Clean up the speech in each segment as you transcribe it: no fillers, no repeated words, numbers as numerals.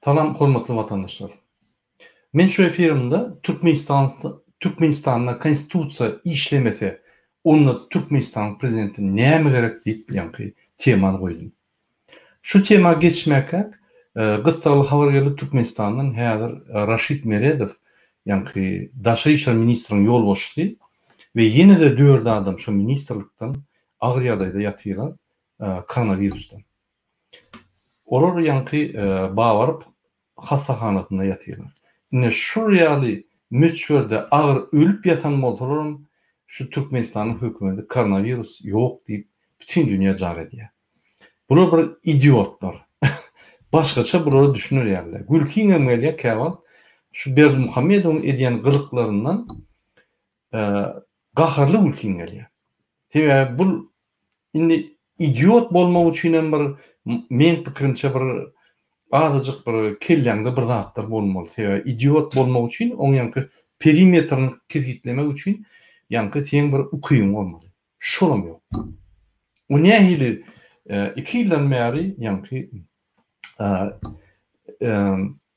Salam hormatly watandaşlar. Men şu efirimde Türkmenistan Türkmenistanda konstitusiýa işlemese onda Türkmenistanyň prezidenti näme gerek diýip ýaňky temany goýdum. Şu tema geçmäkäk gyssagly habar geldi Türkmenistandan häzir Raşid Meredow ýaňky daşary işler ministriniň ýolbaşçysy we ýene-de dört adam şo ministrlikden agyr ýagdaýda ýatylar koronawirusdan. Olar ýaňky Babaryp hassahanasynda ýatyrlar. Ine şul ýaly möçberde agyr ölüp ýatan bolsalaram şu Türkmenistanyň hökümeti koronawirus ýok diýip bütin dünýä jar edýär. Bular bir idiotlar. Başgaça bulara düşüner ýaly däl. Gülkiňem gelýär käwagt şu Berdimuhamedowyň edýän gylyklaryndan gaharly gülkiň gelýär. Sebäbi bul Indi idiot bolmak üçinem bir meň pikirimçe bir azajyk bir kelläňde bir zatlar bolmaly. Sebäbi idiot bolmak üçin oň ýaňky perimetrini kesgitlemek üçin ýaňky seň bir ukybyň bolmaly. Şolam ýok. O nähili iki ýyldan bäri ýaňky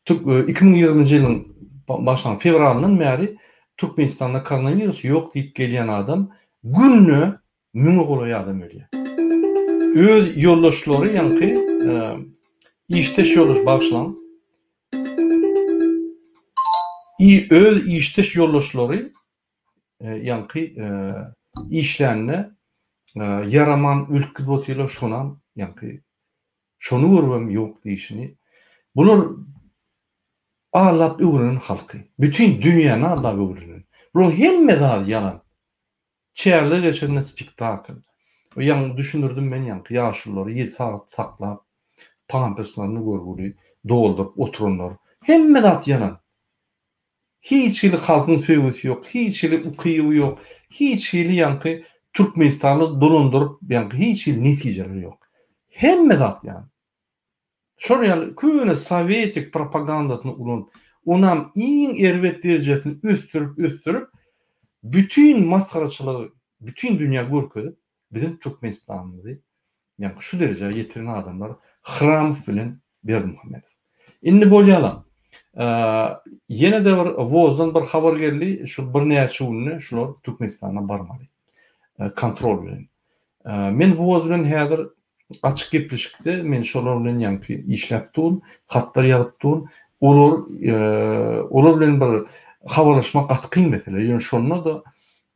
2020-nji ýylyň başlan fewralyndan bäri Türkmenistanda koronawirus ýok diýip gelýän adam günde Müňe golaý adam ölýär. Öz ýoldaşlary ýaňky işdeş ýoldaş bagyşlaň. I öz işdeş ýoldaşlary ýaňky işlände ýaraman ölüp gidip otyrlar şonam ýaňky şony görübem ýok diýişini. Bular aldap öwrenen halky. Bütin dünýäni aldap öwrenen. Bularyň hemme zady ýalan. Çärler geçirende spektakl. Ýaňy düşündirdim men ýaňky ýaşululary ýedi sagat saklap, pamperslaryny görgüli dolduryp oturanlar. Hemme zat ýalan. Hiç hili halkyň söýgüsi ýok, hiç hili ukyby ýok, hiç hili ýaňky Türkmenistany dolandyryp ýaňky hiç hili netijeler ýok. Hemme zat ýalan. Şol ýaly köne sowetik propagandasyny ulanyp, onam iň erbet derejesini ösdürip-ösdürip, bütin masgaraçylygy bütin dünýä görkezip, biziň Türkmenistanymyzy ýaňky şu derejä ýetiren adamlar Hramow bilen Berdimuhamedow. Indi bolýala. Ýene-de bir WOZ-dan bir habar geldi, şu birnäçe günde şular Türkmenistana barmaly. Kontrol bilen. Men WOZ bilen häzir Açyk gepleşikde men şolar bilen ýaňky işläp durun, hatlar ýazyp durun. Olar olar bilen bir habarlaşmak gaty kyn mesele. Ýöne şonda-da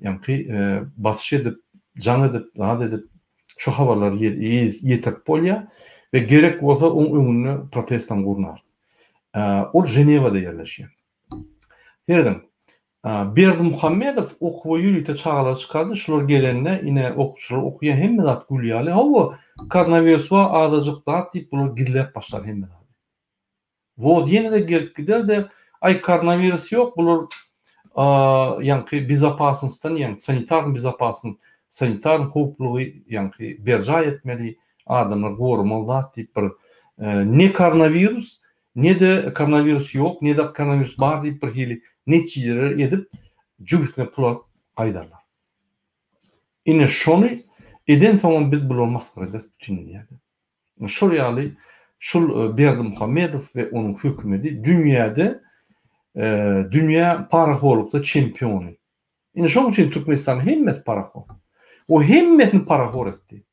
ýaňky basyş edip, jaň edip, zat edip şu habarlary ýetirip bolýar we gerek bolsa oň öňünde protestam gurnarys. Ol Ženewada ýerleşýär. Serediň, Berdimuhamedow okuwa ýörite çagalary çykardy, şular gelende ine okuwçylar okuýar hemme zat gül ýaly, hawa koronawirus bar azajyk zat diýip bular gizläp başlar hemme zady. Woz ýene-de gelip gider-de aý koronawirus ýok bular ýaňky bezopasnostdan ýaňky sanitarny bezopasnost sanitarny howplugy ýaňky berjaý etmeli adamlar goramaly zat diýip bir ne koronawirus Ne-de koronawirus ýok, ne-de koronawirus bar diýip bir hili netijeler edip, jübüsine pul alyp gaýdarlar. Ine şony edensoňam biz bulary masgara ederis bütin dünýäde. Şol ýaly şul Berdimuhamedow we onuň hökümeti dünýäde dünýä parahorlukda çempiony. Ine şonuň üçin Türkmenistanyň hemmesi parahor. O hemmesini parahor etdi.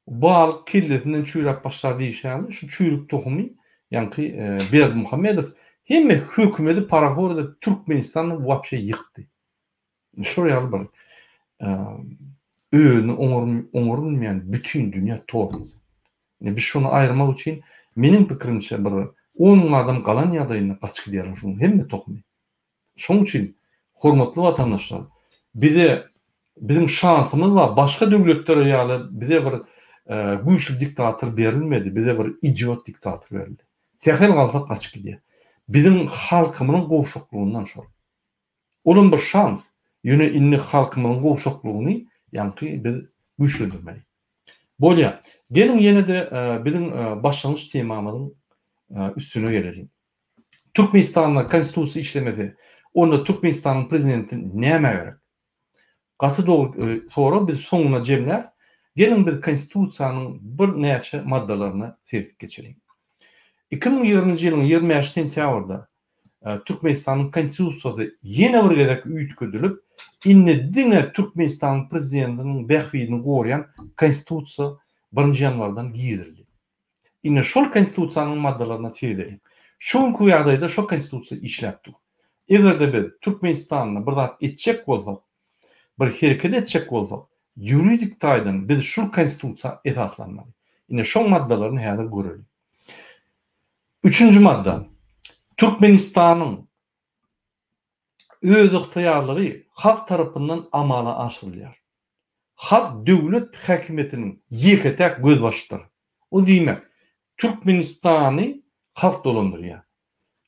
Balyk kellesinden çüýräp başlar diýişi ýaly, şu çüýrük tohumy, ýaňky Berdimuhamedow hemme hökümeti parahor edip Türkmenistany wapşe ýykdy. Şol ýaly bir özüni oňarylmaýan bütin dünýä tormozy. Indi biz şony aýyrmak üçin meniň pikirimçe bir on müň adam galan ýagdaýynda gaçyp gidýärler şunuň hemme tohumy. Şonuň üçin, hormatly watandaşlar, bize, biziň şansymyz bar, başga döwletler ýaly bize bir güýçli diktator berilmedi, bize bir idiot diktator berildi. Sähel galsak gaçyp gidýär. Biziň halkymyzyň gowşaklygyndan şol. Olam bir şans, ýöne indi halkymyzyň gowşaklygyny ýaňky biz güýçlendirmeli. Bolýar. Geliň ýene-de biziň başlangyç temamyzyň üstüne geleliň. Türkmenistanda konstitusiýa işlemese, onda Türkmenistanyň prezidenti nämä gerek? Gaty dogry sorag, biz soňuna jemläris. Geliň biz konstitusiýanyň birnäçe maddalaryna seredip geçeliň. 2020-nji ýylyň 25 sentýabrda Türkmenistanyň Konstitusiýasy ýene bir gezek üýtgedilip, indi diňe Türkmenistanyň Prezidentiniň bähbidini goraýan Konstitusiýa birinji ýanwardan girizildi. Indi şol Konstitusiýanyň maddalaryna seredeliň. Şu günki ýagdaýda şo Konstitusiýa işläp dur. Eger-de biz Türkmenistanda bir zat etjek bolsak, bir hereket etjek bolsak, ýuridik taýdan biz şul Konstitusiýa esaslanmaly. Ine şoň maddalaryny häzir göreliň. Üçünji madda. Türkmenistanyň özygtyýarlygy halk tarapyndan amala aşyrylýar. Halk döwlet häkimiýetiniň ýeke-täk gözbaşydyr. O diýmek, Türkmenistany halk dolandyrýar.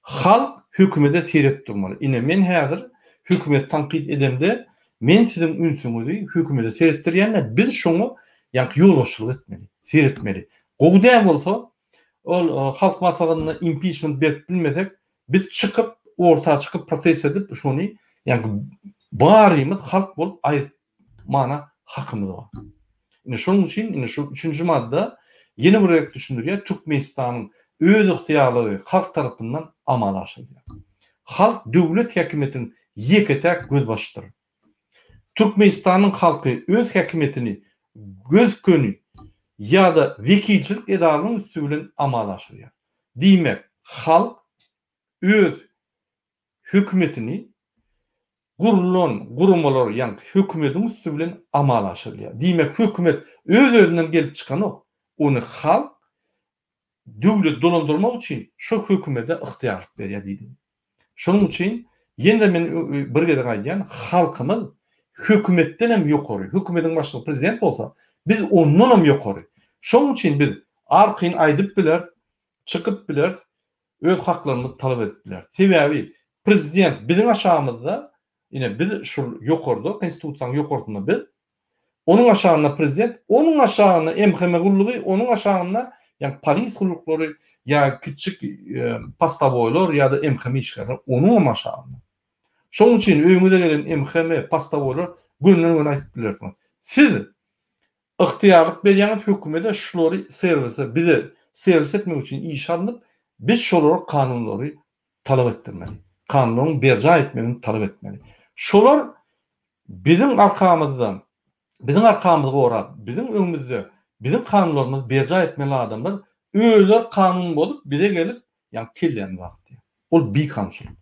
Halk hökümede seredip durmaly. Ine, men häzir hökümeti tankyt edemde, men siziň ünsüňizi hökümede seretdirýän-de, biz şoňa ýaňky ýolbaşçylyk etmeli, seretmeli. Gowy däl bolsa, ol Halk Maslahatynda impiçment berip bilmesek, biz çykyp, orta çykyp protest edip, şony ýaňky barymyz halk bolup aýyp mana hakymyz bar. Ine şonuň üçin ine şu üçünji madda ýene bir gezek düşündirýär, Türkmenistanyň özygtyýarlygy halk tarapyndan amala aşyrylýar. Halk döwlet häkimiýetiniň ýeke-täk gözbaşydyr. Türkmenistanyň halky öz häkimiýetini gös-göni ýa-da wekilçilik edaralaryň üsti bilen amala aşyrýar. Diýmek, halk öz hökümetini gurlan guramalar, ýagny hökümediň üsti bilen amala aşyrylýar. Diýmek, hökümet öz-özünden gelip çykanok, ony halk döwleti dolandyrmak üçin şo hökümete ygtyýarlyk berýär diýdim. Şonuň üçin ýene-de men bir gezek aýdýan, halkymyz hökümetden hem ýokary, hökümetiň başlygy prezident bolsa, biz ondan hem ýokary. Şonuň üçin biz arkaýyn aýdyp bileris, çykyp bileris, öz haklarymyzy talap edip bileris. Sebäbi prezident biziň aşagymyzda, ine biz şul ýokarda, konstitusiýanyň ýokarsynda biz, onuň aşagynda prezident, onuň aşagynda MHM gullugy, onuň aşagynda ýa polis gulluklary ýa kiçjik postowoýlar ýa-da MHM işgärleri onuňam aşagynda. Şonuň üçin öýüňize gelen MHM, postowoýlar gönden-göni aýdyp bilersiňiz. Siz Ygtyýarlyk berýäňiz hökümede şulary serwise bize serwis etmek üçin işe alnyp biz şolara kanunlary talap etdirmeli. Kanunlaryň berjaý etmegini talap etmeli. Şolar biziň arkamyzdan biziň arkamyzy gorap biziň öňümizde biziň kanunlarymyzy berjaý etmeli adamlar özleri kanun bozup bize gelip ýaňky kellämizi agyrtýar. Ol bikanunçylyk.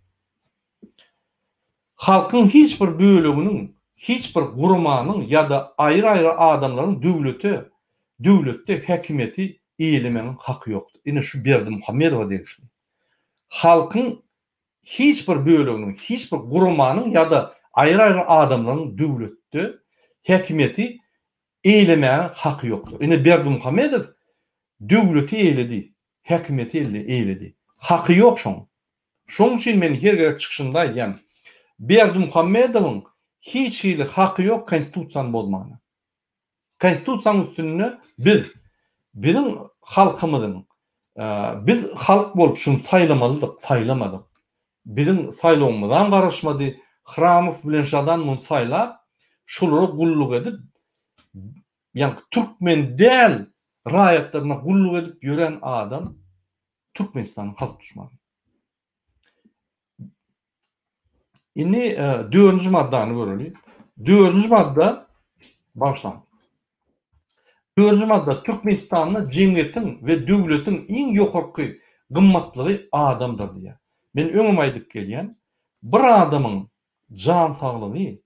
Halkyň hiç bir böleginiň, hiç bir guramanyň ýa-da aýry-aýry adamlaryň döwlete, döwletde häkimiýeti eýelemegiň haky ýokdur. Ine şu Berdimuhamedowa degişli. Halkyň hiç bir böleginiň, hiç bir guramanyň ýa-da aýry-aýry adamlaryň döwletde häkimiýeti eýelemäge haky ýokdur. Ine Berdimuhamedow döwleti eýeledi, häkimiýeti eýeledi. Haky ýok şoň. Şoň üçin men her gezek çykyşymda aýdýan, Berdimuhamedowyň hiç hili haky ýok konstitusiýany bozmana. Konstitusiýanyň üstünde biz, biziň halkymyzyň, biz halk bolup şuny saýlamalydyk, saýlamadyk. Biziň saýlawymyzam garaşmady. Hramow bilen Žadan muny saýlap, şolara gulluk edip, ýaňky türkmen däl raýatlaryna gulluk edip ýören adam Türkmenistanyň halk duşmany. Indi e, dördünji maddany göreli. Dördünji madda bagyşlaň. Dördünji madda Türkmenistanda jemgyýetiň we döwletiň iň ýokarky gymmatlygy adamdyr diýýär. Men öňem aýdyp gelýän, bir adamyň jan saglygy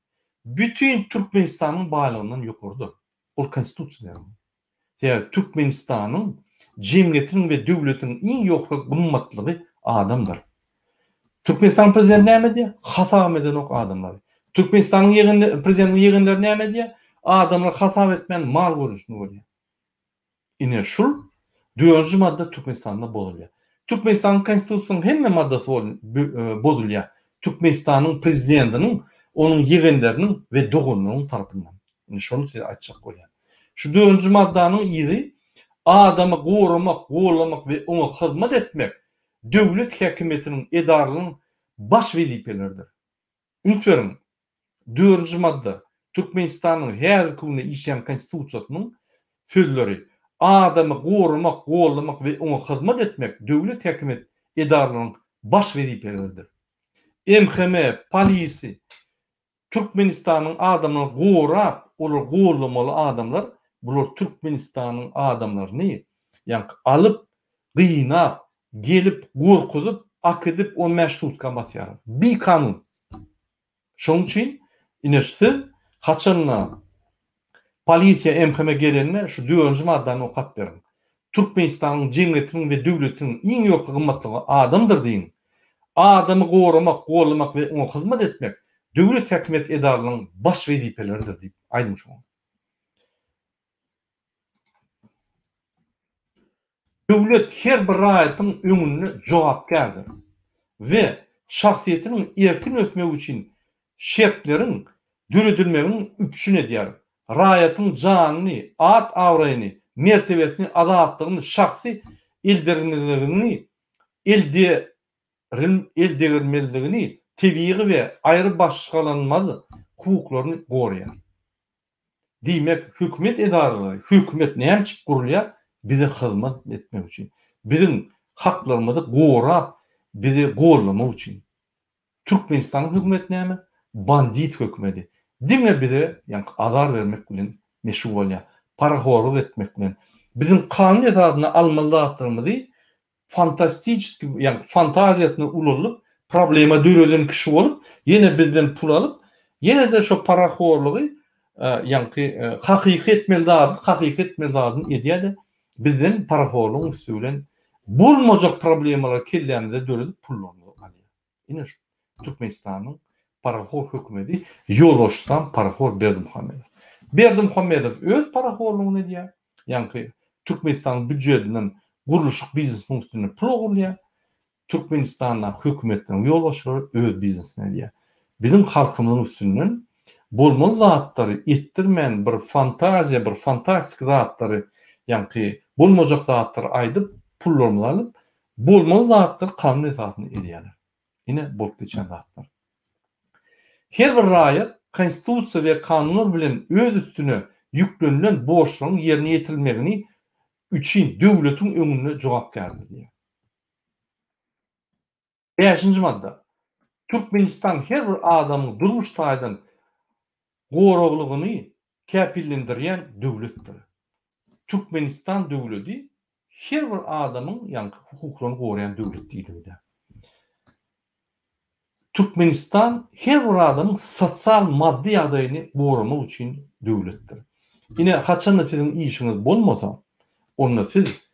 bütin Türkmenistanyň baýlygyndan ýokarydyr. Ol konstitusiýada ýazylgy. Sebäbi Türkmenistanyň jemgyýetiniň we döwletiniň iň ýokary gymmatlygy adamdyr. Türkmenistanyň prezidenti näme edýär? Hasabam edenok adamlary. Türkmenistanyň ýegenleri, prezidentiniň ýegenleri näme edýär? Adamlary hasap etmän mal görnüşinde görýär. Ine şul dördünji madda Türkmenistanda bozulýar. Türkmenistanyň konstitusiýasynyň hemme maddasy bozulýar. Türkmenistanyň prezidentiniň, onuň ýegenleriniň we doganlarynyň tarapyndan. Indi şony size aýtjak bolýan. Şu dördünji maddanyň yzy adamy goramak, gollamak we oňa hyzmat etmek döwlet häkimiýetiniň edaralarynyň baş wezipeleridir. Üns beriň, dördünji madda Türkmenistanyň häzirki günde işleýän Konstitusiýasynyň sözleri. Adamy goramak, gollamak we oňa hyzmat etmek döwlet häkimiýet edaralarynyň baş wezipeleridir. MHM, polisi, Türkmenistanyň adamlaryny gorap, olary gollamaly adamlar, bular Türkmenistanyň adamlaryny, ýaňky alyp, gynap, gelip, gorkuzyp, akidip on bäş sutka basýarlar. Bikanun. Şonuň üçin ine siz haçanda polisiýa MHM gelende şu dördünji maddany okap beriň. Türkmenistanyň jemgyýetiniň we döwletiniň iň ýokary gymmatlygy adamdyr diýiň. Adamy goramak, gollamak we oňa hyzmat etmek döwlet häkimiýet edaralarynyň baş wezipeleridir diýip aýdyň şoňa. Döwlet her bir raýatyň öňünde jogapkärdir we şahsyýetiniň erkin ösmegi üçin şertleriň döredilmegini üpjün edýär. Raýatyň janyny, at-abraýyny, mertebesini, azatlygyny, şahsy elderilmezligini, eldegrilmezligini, tebigy we aýrybaşgalanmaz hukuklaryny goraýar. Diýmek, hökümet edaralary, hökümet näme üçin gurulýar? Bize hyzmat etmek üçin. Biziň haklarymyzy gorap, bizi gollamak üçin. Türkmenistanyň hökümeti näme? Bandit hökümeti. Diňe bize ýaňky azar bermek bilen meşgul bolýar. Parahorlyk etmek bilen. Biziň kanun esasynda almaly zatlarymyzy fantastiçeskiý, ýagny fantaziýasyny ulanyp, problema döreden kişi bolup, ýene bizden pul alyp, ýene-de şo parahorlugy, ýaňky hakyky etmeli zadyny, hakyky etmeli zadyny edýär-de, bizden parahorlugyň üsti bilen bolmajak problemalary kellämize döredip pullarymyzy alýar. Ine şu Türkmenistanyň parahor hökümeti, ýolbaşçysam parahor Berdimuhamedow. Berdimuhamedow öz parahorlugyny edýär, ýaňky Türkmenistanyň býujetinden gurluşyk biznesiniň üstünde pul ogurlaýar. Türkmenistandaky hökümetleriň ýolbaşçylary öz biznesini edýär. Biziň halkymyzyň üstünden bolmaly zatlary etdirmän bir fantaziýa, bir fantastiki zatlary, ýaňky bolmajak zatlary aýdyp pullarymyzy alyp, Bolmaly zatlary kanun esasynda edýärler. Ine bolup geçen zatlar. Her bir raýat Konstitusiýa we kanunlar bilen öz üstüne ýüklenilen borçlaryň ýerine ýetirilmegini üçin döwletiň öňünde jogapkärdir diýýär. Bäşinji madda. Türkmenistan her bir adamyň durmuş taýdan goraglygyny kepillendirýän döwletdir. Türkmenistan döwledi her bir adamyň ýaňky hukuklaryny goraýan döwlet diýdigide. Türkmenistan her bir adamyň sosial maddy ýagdaýyny goramak üçin döwletdir. Ine haçanda siziň işiňiz bolmasa, onda siz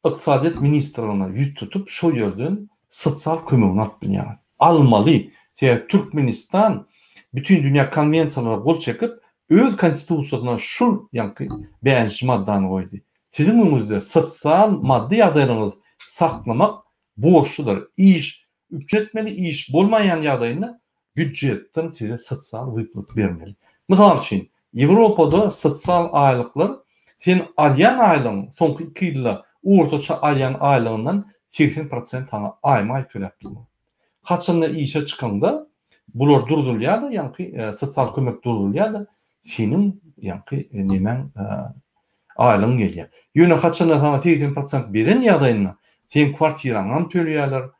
Ykdysadyýet ministrligine ýüz tutup şo ýerden sosial kömegini alyp bilýäňiz. Almaly. Sebäbi Türkmenistan bütin dünýä konwensiýalara gol çekip öz konstitusiýasyna şul ýaňky bäşinji maddany goýdy. Siziň öňüňizde sosial maddy ýagdaýlaryňyzy saklamak borçludyr. Iş üpjün etmeli, iş bolmaýan ýagdaýynda býudjetden size sosial wyplat bermeli. Mysal üçin, Ýewropada sosial aýlyklar sen alýan aýlygyň soňky iki ýylda ortaça alýan aýlygyňdan 80 prosent saňa aýma-aý töläp durmaly. Haçanda işe çykaňda bular durdulýar-da, ýaňky sosial kömek durdulýar-da, seniň ýaňky nemäň aýlygyň gelýär. Ýöne haçanda saňa 80 prosent beren ýagdaýynda seň kwartiraňam töleýärler,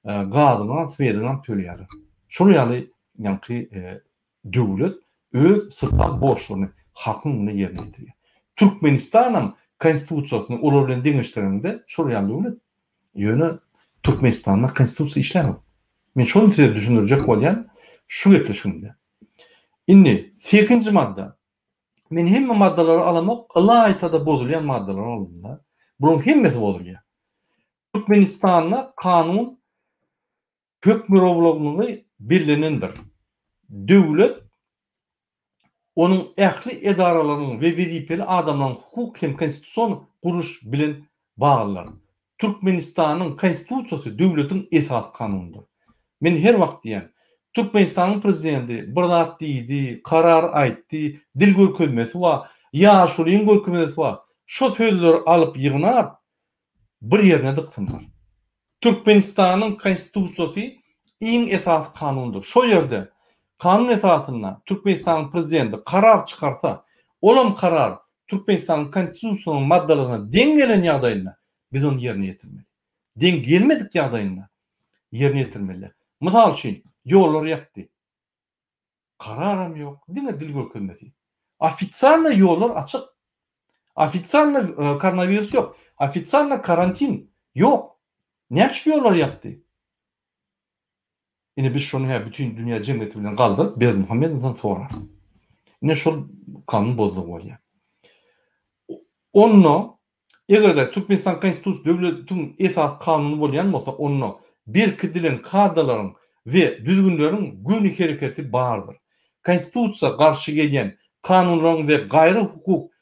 gazyňam, swediňam töleýärler. Şol ýaly ýaňky döwlet öz sosial borçlaryny halkyň öňünde ýerine ýetirýär. Türkmenistanam konstitusiýasyny olar bilen deňeşdireniňde şol ýaly döwlet. Ýöne Türkmenistanda konstitusiýa işlänok. Men şony size düşündirjek bolýan şu gepleşigimde. Indi sekizinji madda. Men hemme maddalary alamok, ylaýta-da bozulýan maddalary aldym-da. Bularyň hemmesi bozulýar. Türkmenistanda kanun hökmürowlaglygy bellenendir. Döwlet, onuň ähli edaralarynyň we wezipeli adamlaryň hukuk hem konstitusion gurluş bilen baglydyr. Türkmenistanyň Konstitusiýasy döwletiň esasy kanunydyr. Men her wagt diýýän, Türkmenistanyň prezidenti bir zat diýdi, karar aýtdy, dil görkezmesi bar, ýaşulyň görkezmesi bar. Şo sözleri alyp ýygnap, bir ýerine dyksynlar. Türkmenistanyň Konstitusiýasy iň esasy kanundyr. Şo ýerde kanun esasynda Türkmenistanyň prezidenti karar çykarsa, olam karar. Türkmenistanyň Konstitusiýasynyň maddalaryna deň gelen ýagdaýynda biz ony ýerine ýetirmeli. Deň gelmedik ýagdaýynda ýerine ýetirmeli däl. Mysal üçin, ýollary ýapdy. Kararam ýok, diňe dil görkezmesi. Ofitsialno ýollar açyk. Ofitsialno koronawirus ýok. Ofitsialno karantin ýok. Näme üçin ýollary ýapdy? Ine biz şony hä bütin dünýä jemgyýeti bilen galdyryp Berdimuhamedowdan sorarys. Ine şol kanun bozdugy bolýar. Onda eger-de Türkmenistan Konstitusiýasy döwletiň esasy kanuny bolýan bolsa onda berkidilen kadalaryň we düzgünleriň göni hereketi bardyr. Konstitusiýa garşy gelýän kanunlaryň we gaýry hukuk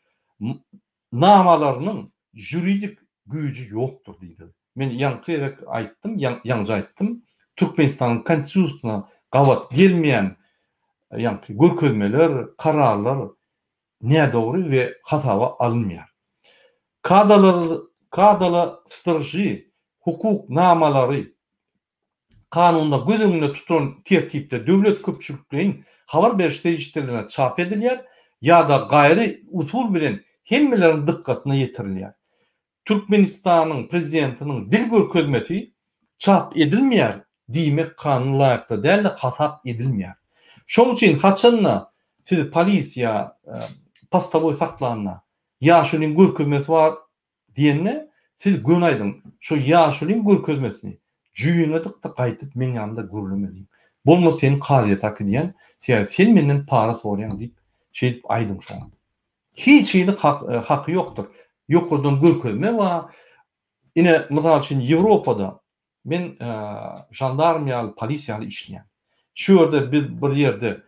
namalarynyň ýuridik güýji ýokdur diýdi. Men ýaňky gezek aýtdym, ýaňja aýtdym, Türkmenistanyň Konstitusiýasyna gabat gelmeýän ýaňky görkezmeler, kararlar nädogry we hasaba alynmaýar. Kadalaşdyryjy hukuk namalary kanunda göz öňünde tutulan tertipde döwlet köpçülikleýin habar beriş serişdelerinde çap edilýär ýa-da gaýry usul bilen hemmeleriň dykgatyna ýetirilýär. Türkmenistanyň Prezidentiniň dil görkezmesi çap edilmeýär diýmek kanuna laýykda däl-de hasap edilmeýär. Şonuň üçin haçan-da sizi polisiýa postowoý saklanda ýaşulyň görkezmesi bar Diýende, siz göni aýdyň, şo ýaşulyň görkezmesini jübiňe dyk-da gaýdyp meň ýanymda gürleme diýiň. Bolmasa seni kazyýete äkidýän, sebäbi sen menden para soraýaň diýip, şeýdip aýdyň şoňa. Hiç hili haky ýokdur. Ýokardan görkezme bar. Ine, mysal üçin, Ýewropada Men žandarm ýaly, polis ýaly işleýän. Şu ýerde biz bir ýerde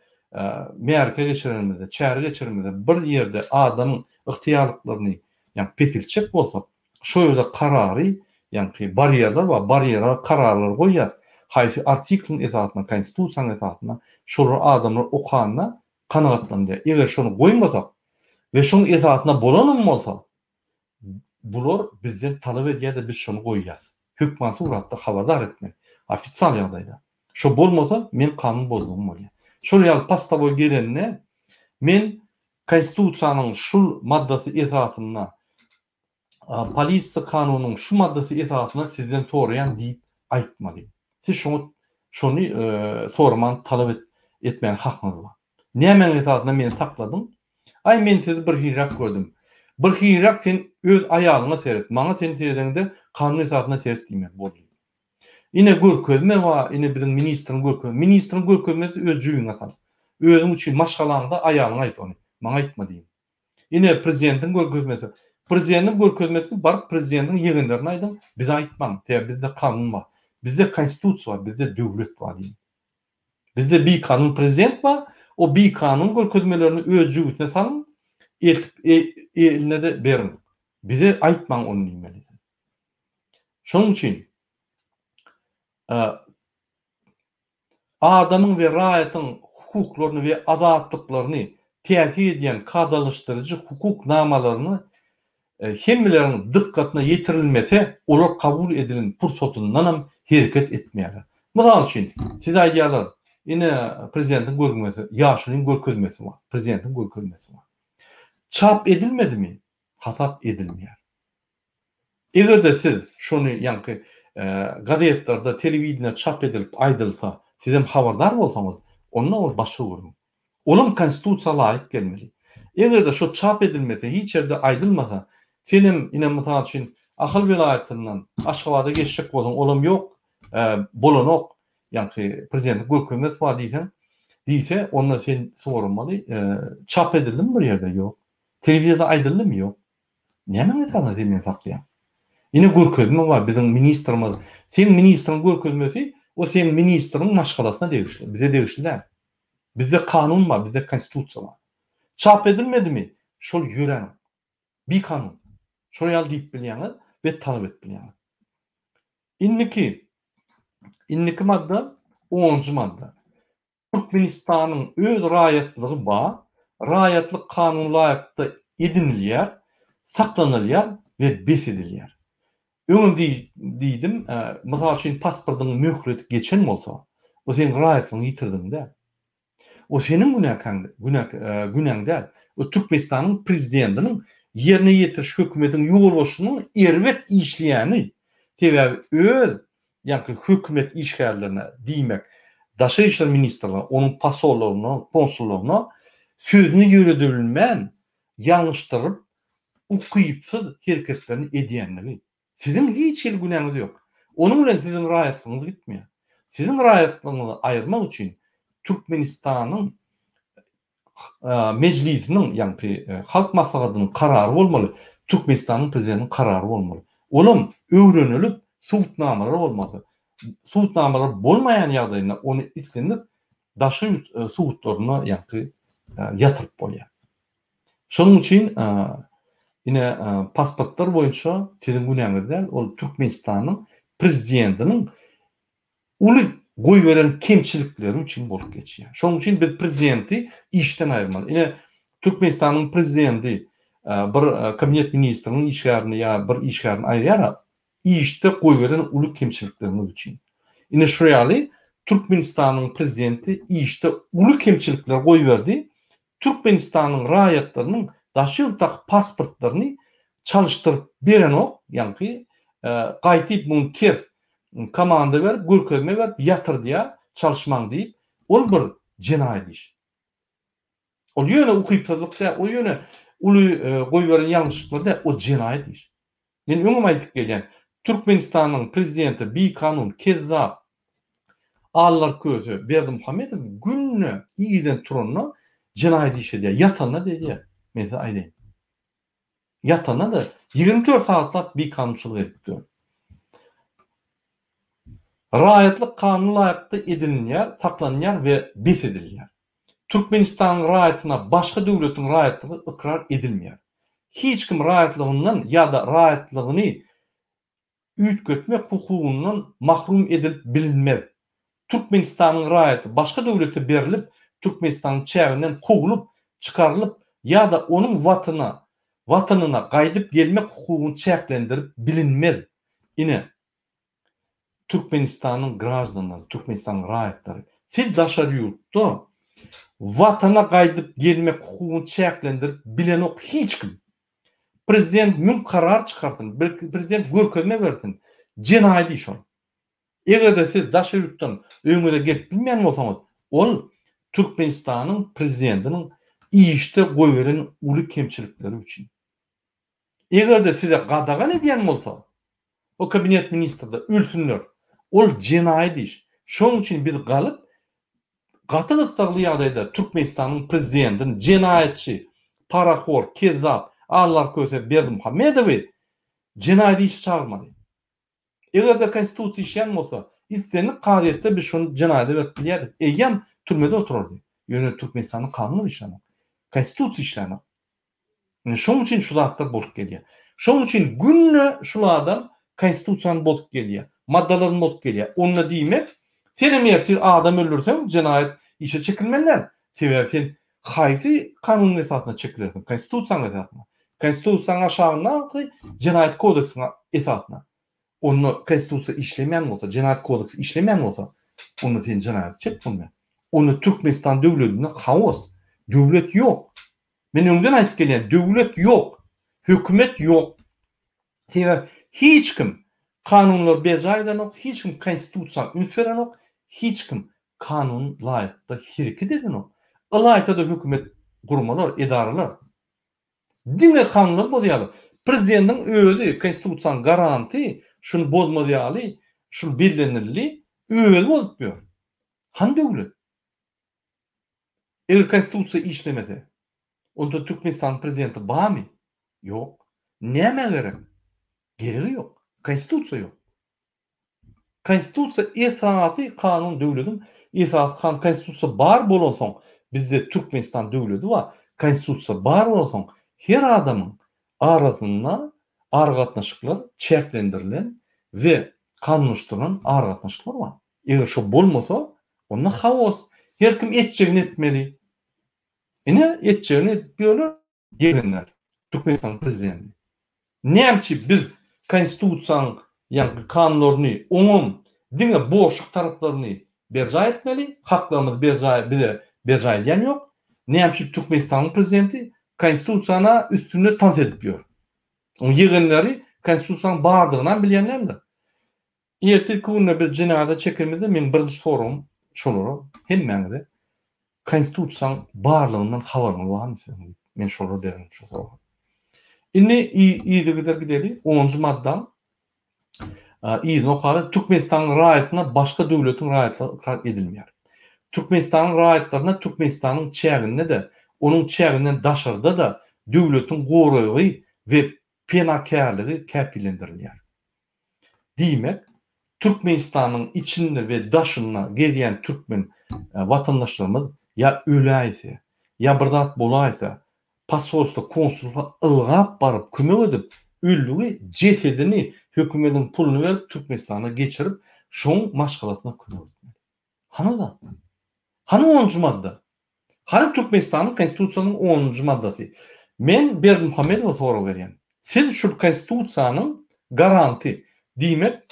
märeke geçirenimizde, çäre geçirenimizde bir ýerde adamyň ygtyýarlyklaryny ýa peseltjek bolsak, şo ýerde karary, ýaňky barýerler bar, barýere kararlary goýýas. Haýsy artikliň esasynda, konstitusiýanyň esasynda şolary adamlar okanda kanagatlanýar. Eger şony goýmasak we şoň esasynda bolanam bolsa, Bular bizden talap edýär-de biz şony goýýas. Hökman suratda habardar etmeli. Ofisial ýagdaýda. Şo bolmasa men kanun bozdugym bolýar. Şol ýaly postowoý gelende men konstitusiýanyň şul maddasy esasynda polisiýa kanunyň şu maddasy esasynda sizden soraýan diýip aýtmaly. Siz şoňa şony soramany talap etmäge hakyňyz bar. Nämäň esasynda meni sakladyň? Aý, men sizi birhiliräk gördüm. Birhiliräk sen öz aýalyňa seret, maňa sen seredeňde kanun esasynda seret diýmeli boldy. Ine görkezme bar, ine biziň ministriň görkezme. Ministriň görkezmesi öz jübiňe sal. Özüň üçin maşgalaňda aýalyňa aýt ony. Maňa aýtma diýin. Ine prezidentiň görkezmesi. Prezidentiň görkezmesini baryp prezidentiň ýegenlerine aýdyň, bize aýtmaň. Sebäbi bizde kanun bar. Bizde konstitusiýa bar, bizde döwlet bar diýin. Bizde bikanun prezident bar, o bikanun görkezmelerini öz jübüsine salyň, eltip eline-de beriň. Bize aýtmaň ony diýmeli. Şonuň üçin adamyň we raýatyň hukuklaryny we azatlyklaryny täsir edýän kadalaşdyryjy hukuk namalaryny hemmeleriň dykgatyna ýetirilmese, olar kabul edilen pursatyndanam hereket etmeýärler. Mysal üçin, size aýdýarlar, ine, prezidentiň görgmesi, ýaşulyň görkezmesi bar, prezidentiň görkezmesi bar. Çap edilmedimi? Hasap edilmeýär. Eger-de siz şony ýaňky gazetlerde, telewideniýede çap edilip aýdylsa, sizem habardar bolsaňyz, onda ol başga gürrüň. Olam konstitusiýa laýyk gelmeli. Eger-de şo çap edilmese, hiç ýerde aýdylmasa, senem ine mysal üçin Ahal welaýatyndan Aşgabada geçjek bolsaň, olam ýok, bolanok, ýaňky prezidentiň görkezmesi bar diýseň, diýse, onda sen soramaly, çap edildimi bir ýerde? Ýok. Telewizorda aýdyldymy? Ýok. Nämäň esasynda sen meni saklaýaň? Ine görkezme bar, biziň ministrimiz. Seň ministriň görkezmesi, o seň ministriň maşgalasyna degişli, bize degişli däl. Bizde kanun bar, bizde konstitusiýa bar. Çap edilmedimi, şol ýöränok. Bikanun. Şol ýaly diýip bilýäňiz we talap edip bilýäňiz. Indiki, indiki madda, onunjy madda. Türkmenistanyň öz raýatlygy bar, raýatlyk kanuna laýyklykda edinilýär, saklanylýar we bes edilýär. Öňem diýdim, mysal üçin pasportyň möhleti geçen bolsa, bu seň raýatlygyňy ýitirdigiň däl. O seniň günäkäň, günä, günäň däl. O Türkmenistanyň prezidentiniň ýerine ýetiriş hökümetiň ýolbaşçysynyň erbet işleýäni. Sebäbi öz ýaňky hökümet işgärlerine, diýmek, Daşary işler ministrligine, onuň posollaryna, konsullaryna sözüni ýöredebilmän, ýalňyşdyryp, ukypsyz hereketlerini edýänligi. Siziň hiç hili günäňiz ýok. Onuň bilen siziň raýatlygyňyz gitmeýär. Siziň raýatlygyňyzy aýyrmak üçin Türkmenistanyň Mejlisiniň, ýaňky Halk Maslahatynyň karary bolmaly, Türkmenistanyň Prezidentiniň karary bolmaly. Olam öwrenilip, subutnamalar bolmasa, subutnamalar bolmaýan ýagdaýynda ony islendik daşary ýurt sudlarynda ýaňky ýatyryp bolýar. Şonuň üçin ine pasportlar boýunça siziň günäňiz däl, ol Türkmenistanyň prezidentiniň uly goýberen kemçilikleri üçin bolup geçýär. Şonuň üçin biz prezidenti işden aýyrmaly. Ine Türkmenistanyň prezidenti bir kabinet ministriniň işgärini ýa bir işgärini aýyrýar-a, işde goýberen uly kemçilikleriňiz üçin. Ine şu ýaly Türkmenistanyň prezidenti işde uly kemçilikler goýberdi, Türkmenistanyň raýatlarynyň daşary ýurtdaky pasportlaryny çalyşdyryp berenok, ýaňky gaýtyp muny ters komanda berip, görkezme berip ýatyrdýar, çalyşmaň diýip, ol bir jenaýat iş. Ol ýöne ukypsyzlyk däl, ol ýöne uly goýberen ýalňyşlyklar däl, o jenaýat iş. Men öňem aýdyp gelýän, Türkmenistanyň prezidenti bikanun, kezzap Allarköse Berdimuhamedow günde irden turanda jenaýat iş edýär, ýatanda-da edýär, men size aýdaýyn. Ýatanda-da 24 sagatlap bikanunçylyk edip dur. Raýatlyk kanuna laýyklykda edinilýär, saklanýar we bes edilýär. Türkmenistanyň raýatyna başga döwletiň raýatlygy ykrar edilmeýär. Hiç kim raýatlygyndan ýa-da raýatlygyny üýtgetmek hukugyndan mahrum edilip bilinmez. Türkmenistanyň raýaty başga döwlete berlip, Türkmenistanyň çäginden kowlup çykarylyp ýa-da onuň Watana Watanyna gaýdyp gelmek hukugyny çäklendirip bilinmez. Ine, Türkmenistanyň graždanlary, Türkmenistanyň raýatlary, siz daşary ýurtda Watana gaýdyp gelmek hukugyny çäklendirip bilenok hiç kim. Prezident müň karar çykarsyn, prezident görkezme bersin, jenaýat iş ol. Eger-de siz daşary ýurtdan öýüňize gelip bilmeýän bolsaňyz, ol Türkmenistanyň prezidentiniň işde goýberen uly kemçilikleri üçin. Eger-de size gadagan edýän bolsa, o kabinet ministrde ölsünler. Ol jenaýat iş. Şonuň üçin biz galyp, gaty gyssagly ýagdaýda Türkmenistanyň prezidentini jenaýatçy, parahor, kezzap Allarköse Berdimuhamedowy jenaýat işe çagyrmaly. Eger-de konstitusiýa işleýän bolsa, islendik kazyýetde biz şony jenaýada berip bilýärdik. Eýýäm türmede oturardy. Ýöne Türkmenistanda kanun işlänok. Konstitusiýa işlänok. Ine şoň üçin şu zatlar bolup gelýär. Şoň üçin günde şul adam konstitusiýany bozup gelýär. Maddalaryny bozup gelýär. Onda diýmek, senem ertir adam öldürseň jenaýat işe çekilmeli däl. Sebäbi sen haýsy kanunyň esasynda çekilersiň? Konstitusiýanyň esasynda. Konstitusiýanyň aşagyndaky jenaýat kodeksiň esasynda. Onda konstitusiýa işlemeýän bolsa, jenaýat kodeksi işlemeýän bolsa, onda sen jenaýata çekip bolmaýar. Onda Türkmenistan döwletinde haos, döwlet ýok. Men öňden aýdyp gelýän, döwlet ýok, hökümet ýok. Sebäbi hiç kim kanunlary berjaý edenok, hiç kim konstitusiýa üns berenok, hiç kim kanun laýyklykda hereket edenok. Ylaýta-da hökümet guramalar, edaralar diňe kanunlary bozýarlar. Prezidentiň özi konstitusiýanyň garanty, şuny bozmaz ýaly şul bellenildi, özi bozup ýör. Hany döwlet? Eger konstitusiýa işlemese, onda Türkmenistanyň prezidenti barmy? Ýok. Nämä gerek? Geregi ýok. Konstitusiýa ýok. Konstitusiýa esasy kanun döwletiň esasy kanun konstitusiýa bar bolansoň bizde Türkmenistan döwleti bar. Konstitusiýa bar bolansoň her adamyň arasynda aragatnaşyklar çäklendirilen we kanunlaşdyrylan aragatnaşyklar bar. Eger şo bolmasa, onda haos. Her kim etjegini etmeli. Ine, etjegini edip ýörler ýegenler. Türkmenistanyň prezidenti. Näme üçin biz konstitusiýanyň ýaňky kanunlaryny, oňam diňe borçluk taraplaryny berjaý etmeli, haklarymyzy berjaý bize berjaý edýän ýok? Näme üçin Türkmenistanyň prezidenti Konstitusiýana üstünde tans edip ýör? Oň ýegenleri Konstitusiýanyň bardygynam bilýän däldir. Ertirki günde biz jenaza çekenimizde meň birinji soragym şolara, hemmäňize Konstitusiýaň barlygyndan habaryňyz barmy siziň diýip, men şolara bererin şu soragy. Indi yzygider gideli, onunjy maddaň yzyny okaly, Türkmenistanyň raýatyna başga döwletiň raýatlygy ykrar edilmeýär. Türkmenistanyň raýatlaryna Türkmenistanyň çäginde-de, onuň çäginden daşarda-da döwletiň goragy we penakärligi käpillendirilýär. Diýmek, Türkmenistanyň içinde we daşynda gezýän türkmen watandaşlarymyz ýa öläýse, ýa bir zat bolaýsa, posolstwa, konsullyga ylgap baryp kömek edip, öldügi jesedini hökümediň puluny berip Türkmenistana geçirip, şoň maşgalasyna kömek etmeli. Hany o zatlar? Hany onunjy madda? Hany Türkmenistanyň Konstitusiýasynyň onunjy maddasy? Men Berdimuhamedowa sorag berýän. Siz şul Konstitusiýanyň garanty, diýmek,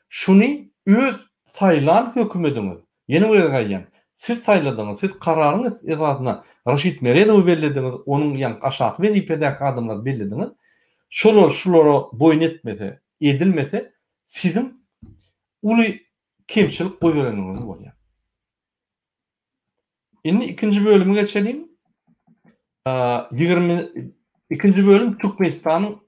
şuny öz saýlan hökümediňiz, ýene bir gezek aýdýan, siz saýladyňyz, siz kararyň esasynda Raşid Meredowy bellediňiz, onuň ýaňky aşaky wezipedäki adamlary bellediňiz. Şolar şulara boýun etmese, edilmese, siziň uly kemçilik goýbereniňiz bolýar. Indi ikinji bölüme geçeliň. 20 ikinji bölüm Türkmenistanyň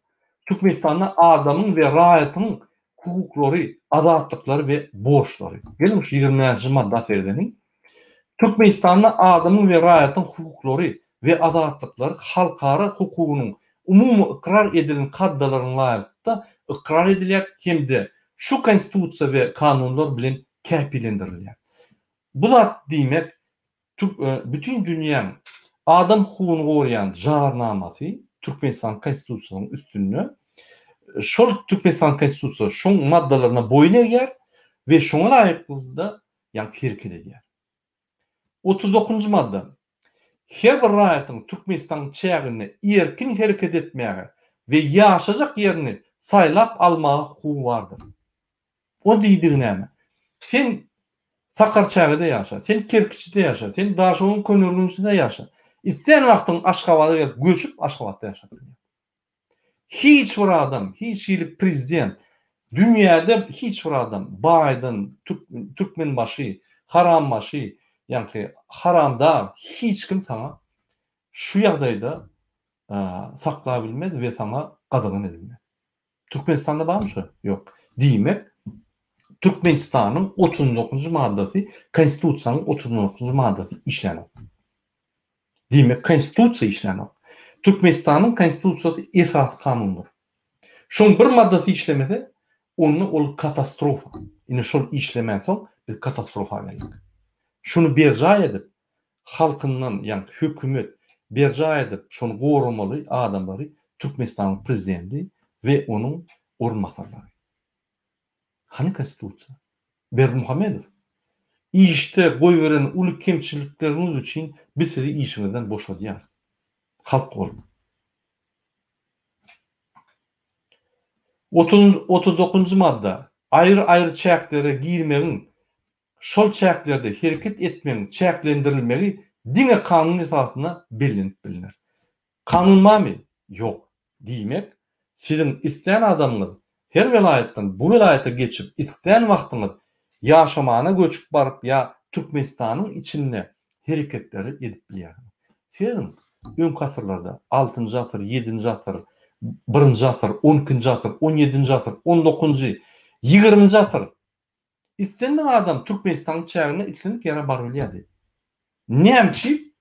Türkmenistanda adamyň we raýatyň hukuklary, azatlyklary we borçlary. Geliň şu 20-nji madda seredeliň. Türkmenistanda adamyň we raýatyň hukuklary we azatlyklary halkara hukugynyň umumy ykrar edilen kaddalaryna laýyklykda ykrar edilýär hem-de şu Konstitusiýa we kanunlar bilen käpillendirilýär. Bu zat diýmek, bütin dünýäň adam hukugyny goraýan jarnamasy Türkmenistanyň Konstitusiýasynyň üstünde şol Türkmenistanyň Konstitusiýasy şoň maddalaryna boýun egýär we şoňa laýyklykda ýaňky hereket edýär. 39-njy madda. Her bir raýatyň Türkmenistanyň çäginde erkin hereket etmäge we ýaşajak ýerini saýlap almaga hukugy bardyr. O diýdigi näme? Sen Sakarçägede ýaşa, sen Kerkiçde ýaşa, sen Daşoguz Köneürgençde ýaşa. Islän wagtyň Aşgabada gelip göçüp Aşgabatda ýaşap bilýäň. Hiç bir adam, hiç hili prezident, dünýäde hiç bir adam baýdan, türkmenbaşy, harambaşy, ýaňky haramdag hiç kim saňa şu ýagdaýda saklabilmez we saňa gadagan edilmez. Türkmenistanda barmy şo? Ýok. Diýmek, Türkmenistanyň 39-njy maddasy, Konstitusiýanyň 39-njy maddasy işlänok. Diýmek, Konstitusiýa işlänok. Türkmenistanyň Konstitusiýasy esasy kanundyr. Şoň bir maddasy işlemese, onda ol katastrofa. Ine şol işlemänsoň biz katastrofa geldik. Şuny berjaý edip, halkyndan, ýagny hökümet berjaý edip şony goramaly adamlary Türkmenistanyň prezidenti we onuň orunbasarlary. Hany konstitusiýa? Berdimuhamedow, işde goýberen uly kemçilikleriňiz üçin biz sizi işiňizden boşadýarys. Halk bolup. 39-njy madda, aýry-aýry çäklere girmegiň, şol çäklerde hereket etmegiň çäklendirilmegi diňe kanun esasynda bellenip bilner. Kanun barmy? Ýok. Diýmek, siziň islän adamyňyz her welaýatdan bu welaýata geçip islän wagtyňyz ýaşamana göçüp baryp ýa Türkmenistanyň içinde hereketleri edip bilýärsiňiz. Serediň, öňki asyrlarda, altynjy asyr, ýedinji asyr, birinji asyr, on ikinji asyr, on ýedinji asyr, on dokuzynjy, ýigriminji asyr islendik adam Türkmenistanyň çäginde islendik ýere barybilýärdi. Näme üçin?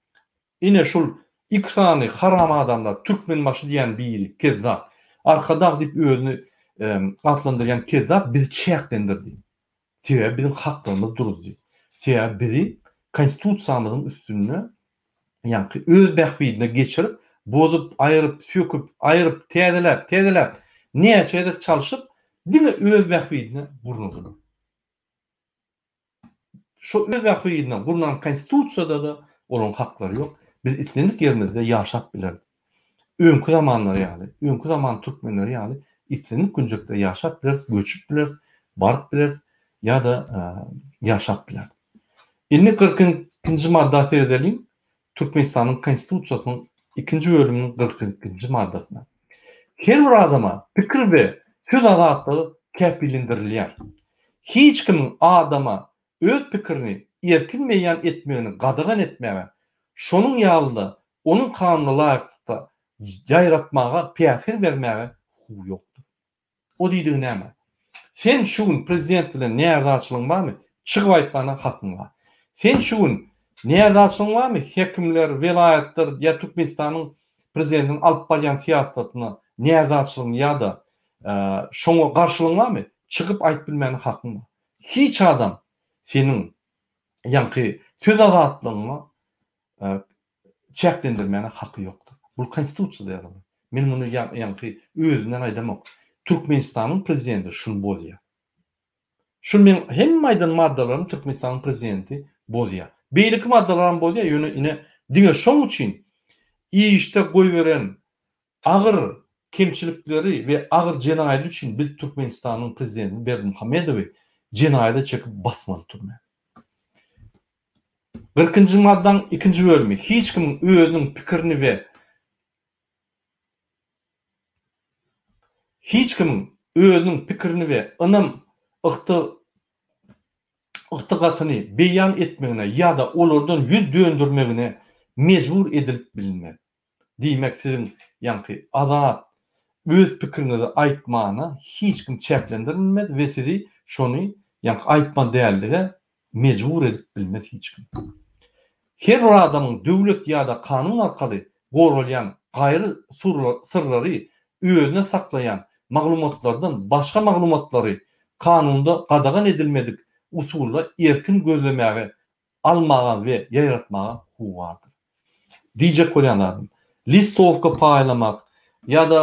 Ine şul iki sany haram adamlar Türkmenbaşy diýen biri kezzap, Arkadag diýip özüni atlandyrýan kezzap bizi çäklendirdi. Sebäbi biziň haklarymyz duruzdy. Sebäbi bizi Konstitusiýamyzyň üstünde ýaňky öz bähbidine geçirip, bozup, aýryp, söküp, aýryp, täzeläp, täzeläp, näçe gezek çalşyp, diňe öz bähbidine gurnadylar. Şo öz bähbidine gurnan Konstitusiýada-da olaryň haklary ýok. Biz islendik ýerimizde ýaşap bilerdik. Öňki zamanlar ýaly, öňki zaman türkmenleri ýaly islendik künjekde ýaşap bileris, göçüp bileris, baryp bileris ýa-da ýaşap bileris. Indi 42-nji madda seredeliň, Türkmenistanyň Konstitusiýasynyň ikinji bölüminiň 42-nji maddasyna. Her bir adama pikir we söz azatlygy kepillendirilýär. Hiç kimiň adama öz pikirini erkin beýan etmegini gadagan etmäge, şonuň ýaly-da onuň kanuna laýyklykda ýaýratmaga päsgel bermäge hukugy ýokdur. O diýdigi näme? Sen şu gün prezident bilen närazyçylygyň barmy? Çykyp aýtmana hakyň bar. Sen şu gün närazyçylygyň barmy? Hekimler, welaýatlar ýa Türkmenistanyň prezidentiniň alyp barýan syýasatyna närazyçylygyň ýa-da şoňa garşylygyň barmy? Çykyp aýdyp bilmäne hakyň bar. Hiç adam seniň ýaňky söz azatlygyňa çäklendirmäne haky ýokdur. Bul konstitusiýada ýazylan. Men muny ýaňky özümden aýdamok. Türkmenistanyň prezidenti şuny bozýar. Şu meň hemme aýdan maddalarymy Türkmenistanyň prezidenti bozýar. Beýleki maddalaram bozýar, ýöne ine diňe şoň üçin işde goýberen agyr kemçilikleri we agyr jenaýady üçin biz Türkmenistanyň prezidentini Berdimuhamedowy jenaýada çekip basmaly türmä. Kyrkynjy maddaň ikinji bölümi hiç kimiň özüniň pikirini we hiç kimiň özüniň pikirini we ynam ygty ygtygatyny beýan etmegine ýa-da olardan ýüz döndürmegine mejbur edilip bilinmez. Diýmek siziň ýaňky azat öz pikiriňizi aýtmana hiç kim çäklendirilmez we sizi şony ýaňky aýtma dällige mejbur edip bilmez hiç kim. Her bir adamyň döwlet ýa-da kanun arkaly goralýan gaýry syrlary özüne saklaýan maglumatlardan başga maglumatlary kanunda gadagan edilmedik usulda erkin gözlemäge almaga we ýaýratmaga hukugy bardyr. Diýjek bolýan zadym, listowka paýlamak ýa-da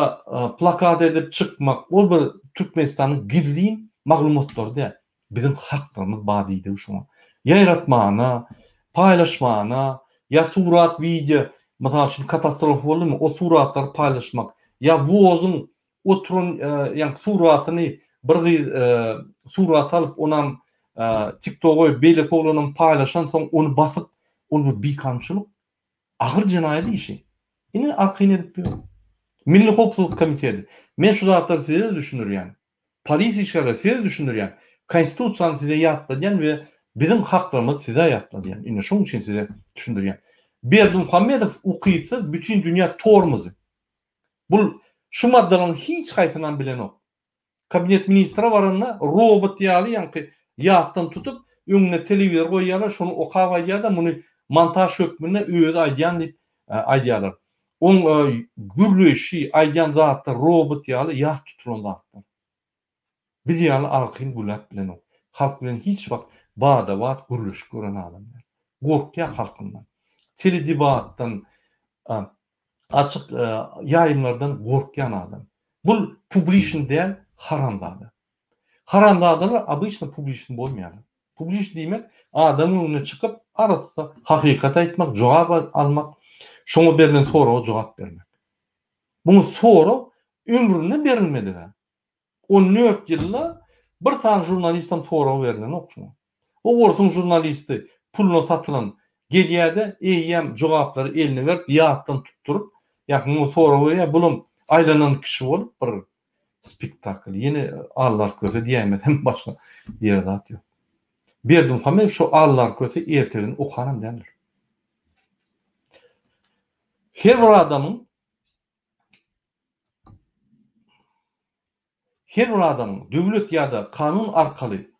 plakat edip çykmak ol bir Türkmenistanyň gizlin maglumatlary däl. Biziň haklarymyz bar diýdigi şoňa. Ýaýratmana, paýlaşmana ýa surat, wideo, mysal üçin katastrofa boldumy, o suratlary paýlaşmak ýa wozuň oturan ýaňky suratyny bir gyz surat alyp onam tiktoga goýup beýleki oglanam paýlaşan soň ony basyp ol bir bikanunçylyk agyr jenaýat işi ine arkaýyn edip ýör Milli howpsuzlyk komiteti men şu zatlary size-de düşündirýän polisiýa işgärleri size-de düşündirýän konstitusiýany size ýatladýan we biziň haklarymyzy size ýatladýan ine şoň üçin size düşündirýän Berdimuhamedow ukypsyz bütin dünýä tormozy Bul şu maddalaryň hiç haýsynam bilenok. Kabinet ministre baranda robot ýaly ýaňky ýatdan tutup öňüne telewizor goýýarlar şony okap aýdýarda muny montaž hökmünde özi aýdýan diýip aýdýarlar. Oň gürleýşi aýdýan zatlary robot ýaly ýat tutulan zatlar. Biz ýaly arkaýyn gürläp bilenok. Halk bilen hiç wagt bada-bat gürleşip gören adam däl. Gorkýar halkyndan. Teledebatdan açyk ýaýlymlardan gorkýan adam. Bul publiçny däl, haramzada. Haramzadalar obyçno publiçny bolmaýarlar. Publiçny diýmek, adamyň öňüne çykyp, arassa hakykaty aýtmak, jogap almak, şoňa berlen soraga jogap bermek. Muňa sorag ömründe berilmedik-ä. 14 ýylda bir sany žurnalistam sorag berlenok şuňa. O orsuň žurnalisti puluna satylan gelýäde eýýäm jogaplary eline berip ýatdan tutduryp ýa muňa sorag berýär bulam aýlanan kişi bolup bir spektakl ýene Allar köse diýäýmesem başga diýer zat ýok. Berdimuhamedow şu Allar köse ertegini okanam däldir. Her bir adamyň Her bir adamyň döwlet ýa-da kanun arkaly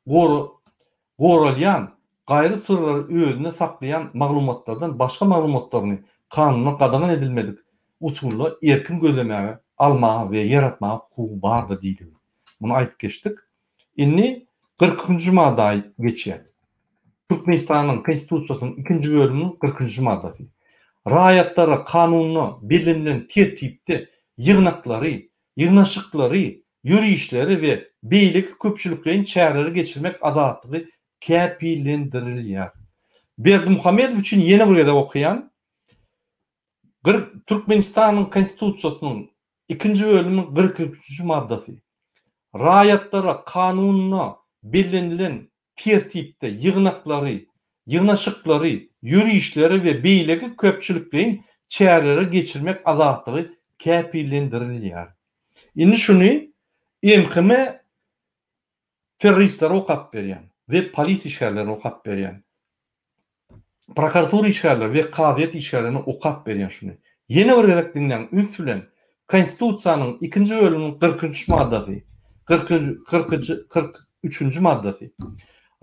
goralýan gaýry syrlary özünde saklaýan maglumatlardan başga maglumatlaryny kanunda gadagan edilmedik usulda erkin gözlemäge, almaga we ýaratmaga hukugy bardyr diýdigi. Muny aýdyp geçdik. Indi 43-nji madda geçýäs. Türkmenistanyň Konstitusiýasynyň ikinji bölüminiň 43-nji maddasy. Raýatlara kanunda bellenilen tertipde ýygnaklary, ýygnaşyklary, ýörişleri we beýleki köpçülikleýin çäreleri geçirmek azatlygy kepillendirilýär. Berdimuhamedow üçin ýene bir gezek okaýan, Türkmenistanyň Konstitusiýasynyň ikinji bölüminiň 43-nji maddasy. Raýatlara kanunda bellenilen tertipde ýygnaklary, ýygnaşyklary, ýörişleri we beýleki köpçülikleýin çäreleri geçirmek azatlygy kepillendirilýär. Indi şuny MHM terroristlere okap berýän we polis işgärlerine okap berýän. Prokuratura işgärleri we kazyýet işgärlerine okap berýän şuny. Ýene bir gezek diňläň üns bilen Konstitusiýanyň ikinji bölüminiň kyrkynjy maddasy, kyrkynjy, 43-nji maddasy.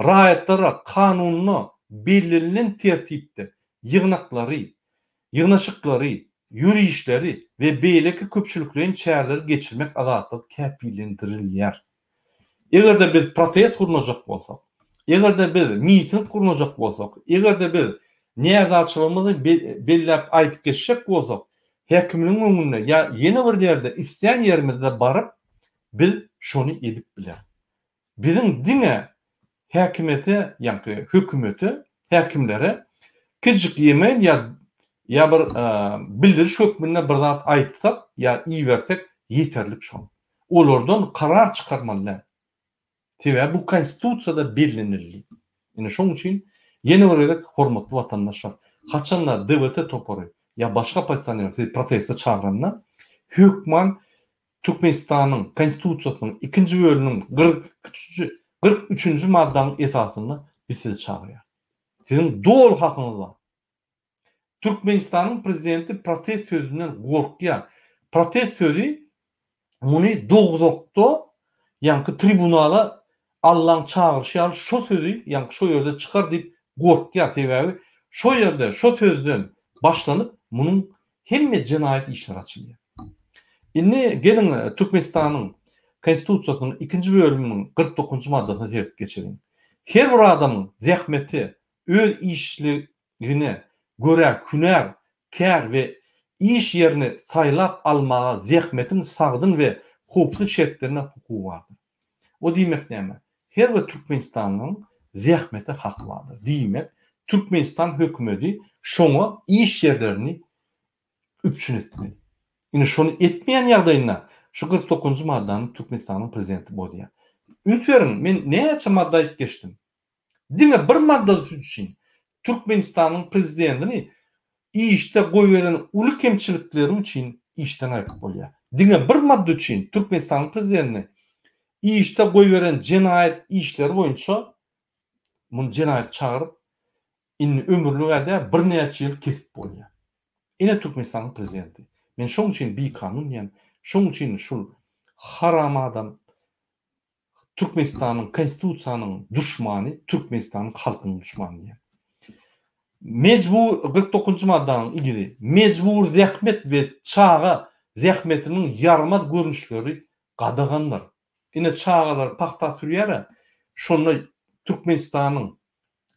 Raýatlara kanunda bellenilen tertipde ýygnaklary, ýygnaşyklary, ýörişleri we beýleki köpçülikleýin çäreleri geçirmek azatlygy kepillendirilýär. Eger-de biz protest gurnajak bolsak, eger-de biz miting gurnajak bolsak, eger-de biz närazyçylygymyzy belläp aýdyp geçjek bolsak, häkimligiň öňünde ýa ýene bir ýerde islän ýerimizde baryp biz şony edip bileris. Biziň diňe häkimiýete, ýaňky hökümete, häkimlere kiçijik e-mail ýa ýa bir bildiriş hökmünde bir zat aýtsak ýa ibersek ýeterlik şol. Olardan karar çykarmaly däl. Sebäbi bu konstitusiýada bellenildi. Ine şoň üçin ýene bir gezek hormatly watandaşlar, haçanda DWT topary ýa başga oppozisioner sizi proteste çagyranda hökman Türkmenistanyň Konstitusiýasynyň ikinji bölüminiň 43-nji 43-nji maddanyň esasynda biz sizi çagyrýarys. Siziň doly hakyňyz bar. Türkmenistanyň prezidenti protest sözünden gorkýar. Protest sözi muny dowzahda ýaňky tribunala Allaň çagyryşy ýaly şo sözi ýaňky şo ýerde çykar diýip gorkýar. Sebäbi şo ýerde şo sözden başlanyp munuň hemme jenaýat işleri açylýar. Indi geliň Türkmenistanyň Konstitusiýasynyň ikinji bölüminiň 49-njy maddasyna seredip geçeliň. Her bir adamyň zähmete, öz işligine görä hünär, kär we iş ýerini saýlap almaga zähmetiň sagdyn we howpsuz şertlerine hukugy bardyr. O diýmek näme? Her bir türkmenistanlynyň zähmete haky bardyr. Diýmek, Türkmenistan hökümedi şoňa iş ýerlerini üpjün etmeli. Indi şony etmeýän ýagdaýynda şu 49-njy maddany Türkmenistanyň prezidenti bozýar. Üns beriň, men näçe madda aýdyp geçdim. Diňe bir maddasy üçin Türkmenistanyň prezidentini işde goýberen uly kemçilikleri üçin işden aýryp bolýar. Diňe bir madda üçin Türkmenistanyň prezidentini işde goýberen jenaýat işleri boýunça muny jenaýata çagyryp indi ömürlik-ä däl birnäçe ýyl kesip bolýar. Ine Türkmenistanyň prezidenti. Men şoň üçin bikanun diýýän, şoň üçin şul haram adam Türkmenistanyň Konstitusiýanyň duşmany, Türkmenistanyň halkynyň duşmany diýýär. Mejbur 49-njy maddanyň igizi, mejbur zähmet we çaga zähmetiniň ýaramaz görnüşleri gadagandyr. Ine çagalar pagta sürýär-ä, şonda Türkmenistanyň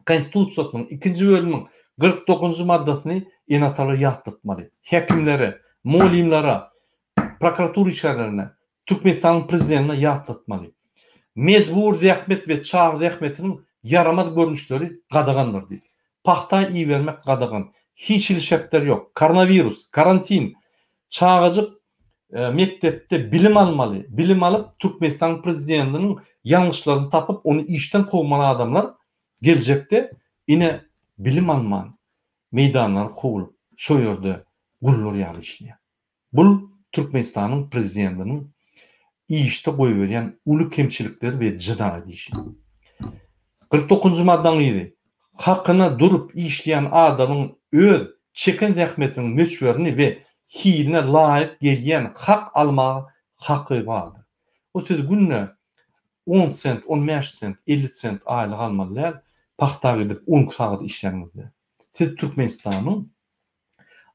Konstitusiýasynyň ikinji bölüminiň 49-njy maddasyny ene-atalara ýatlatmaly. Häkimlere, mugallymlara, prokuratura işgärlerine, Türkmenistanyň Prezidentine ýatlatmaly. Mejbury zähmet we çaga zähmetiniň ýaramaz görnüşleri gadagandyr diýip. Pagta ibermek gadagan. Hiç hili şertler ýok. Koronawirus, karantin. Çagajyk mekdepde bilim almaly. Bilim alyp Türkmenistanyň Prezidentiniň ýalňyşlaryny tapyp ony işden kowmaly adamlar geljekde ine bilim alman meýdanlara kowulyp şo ýerde gullar ýaly işleýär. Bul Türkmenistanyň prezidentiniň işde goýberýän uly kemçilikleri we jenaýat işi. 49-njy maddaň yzy, hakyna durup işleýän adamyň öz çeken zähmetiniň möçberini we hiline laýyk gelýän hak almaga haky bardyr. O siz günde on sent, on bäş sent, 50 sent aýlyk almaly däl, pagta gidip 12 sagat işläniňizde. Siz Türkmenistanyň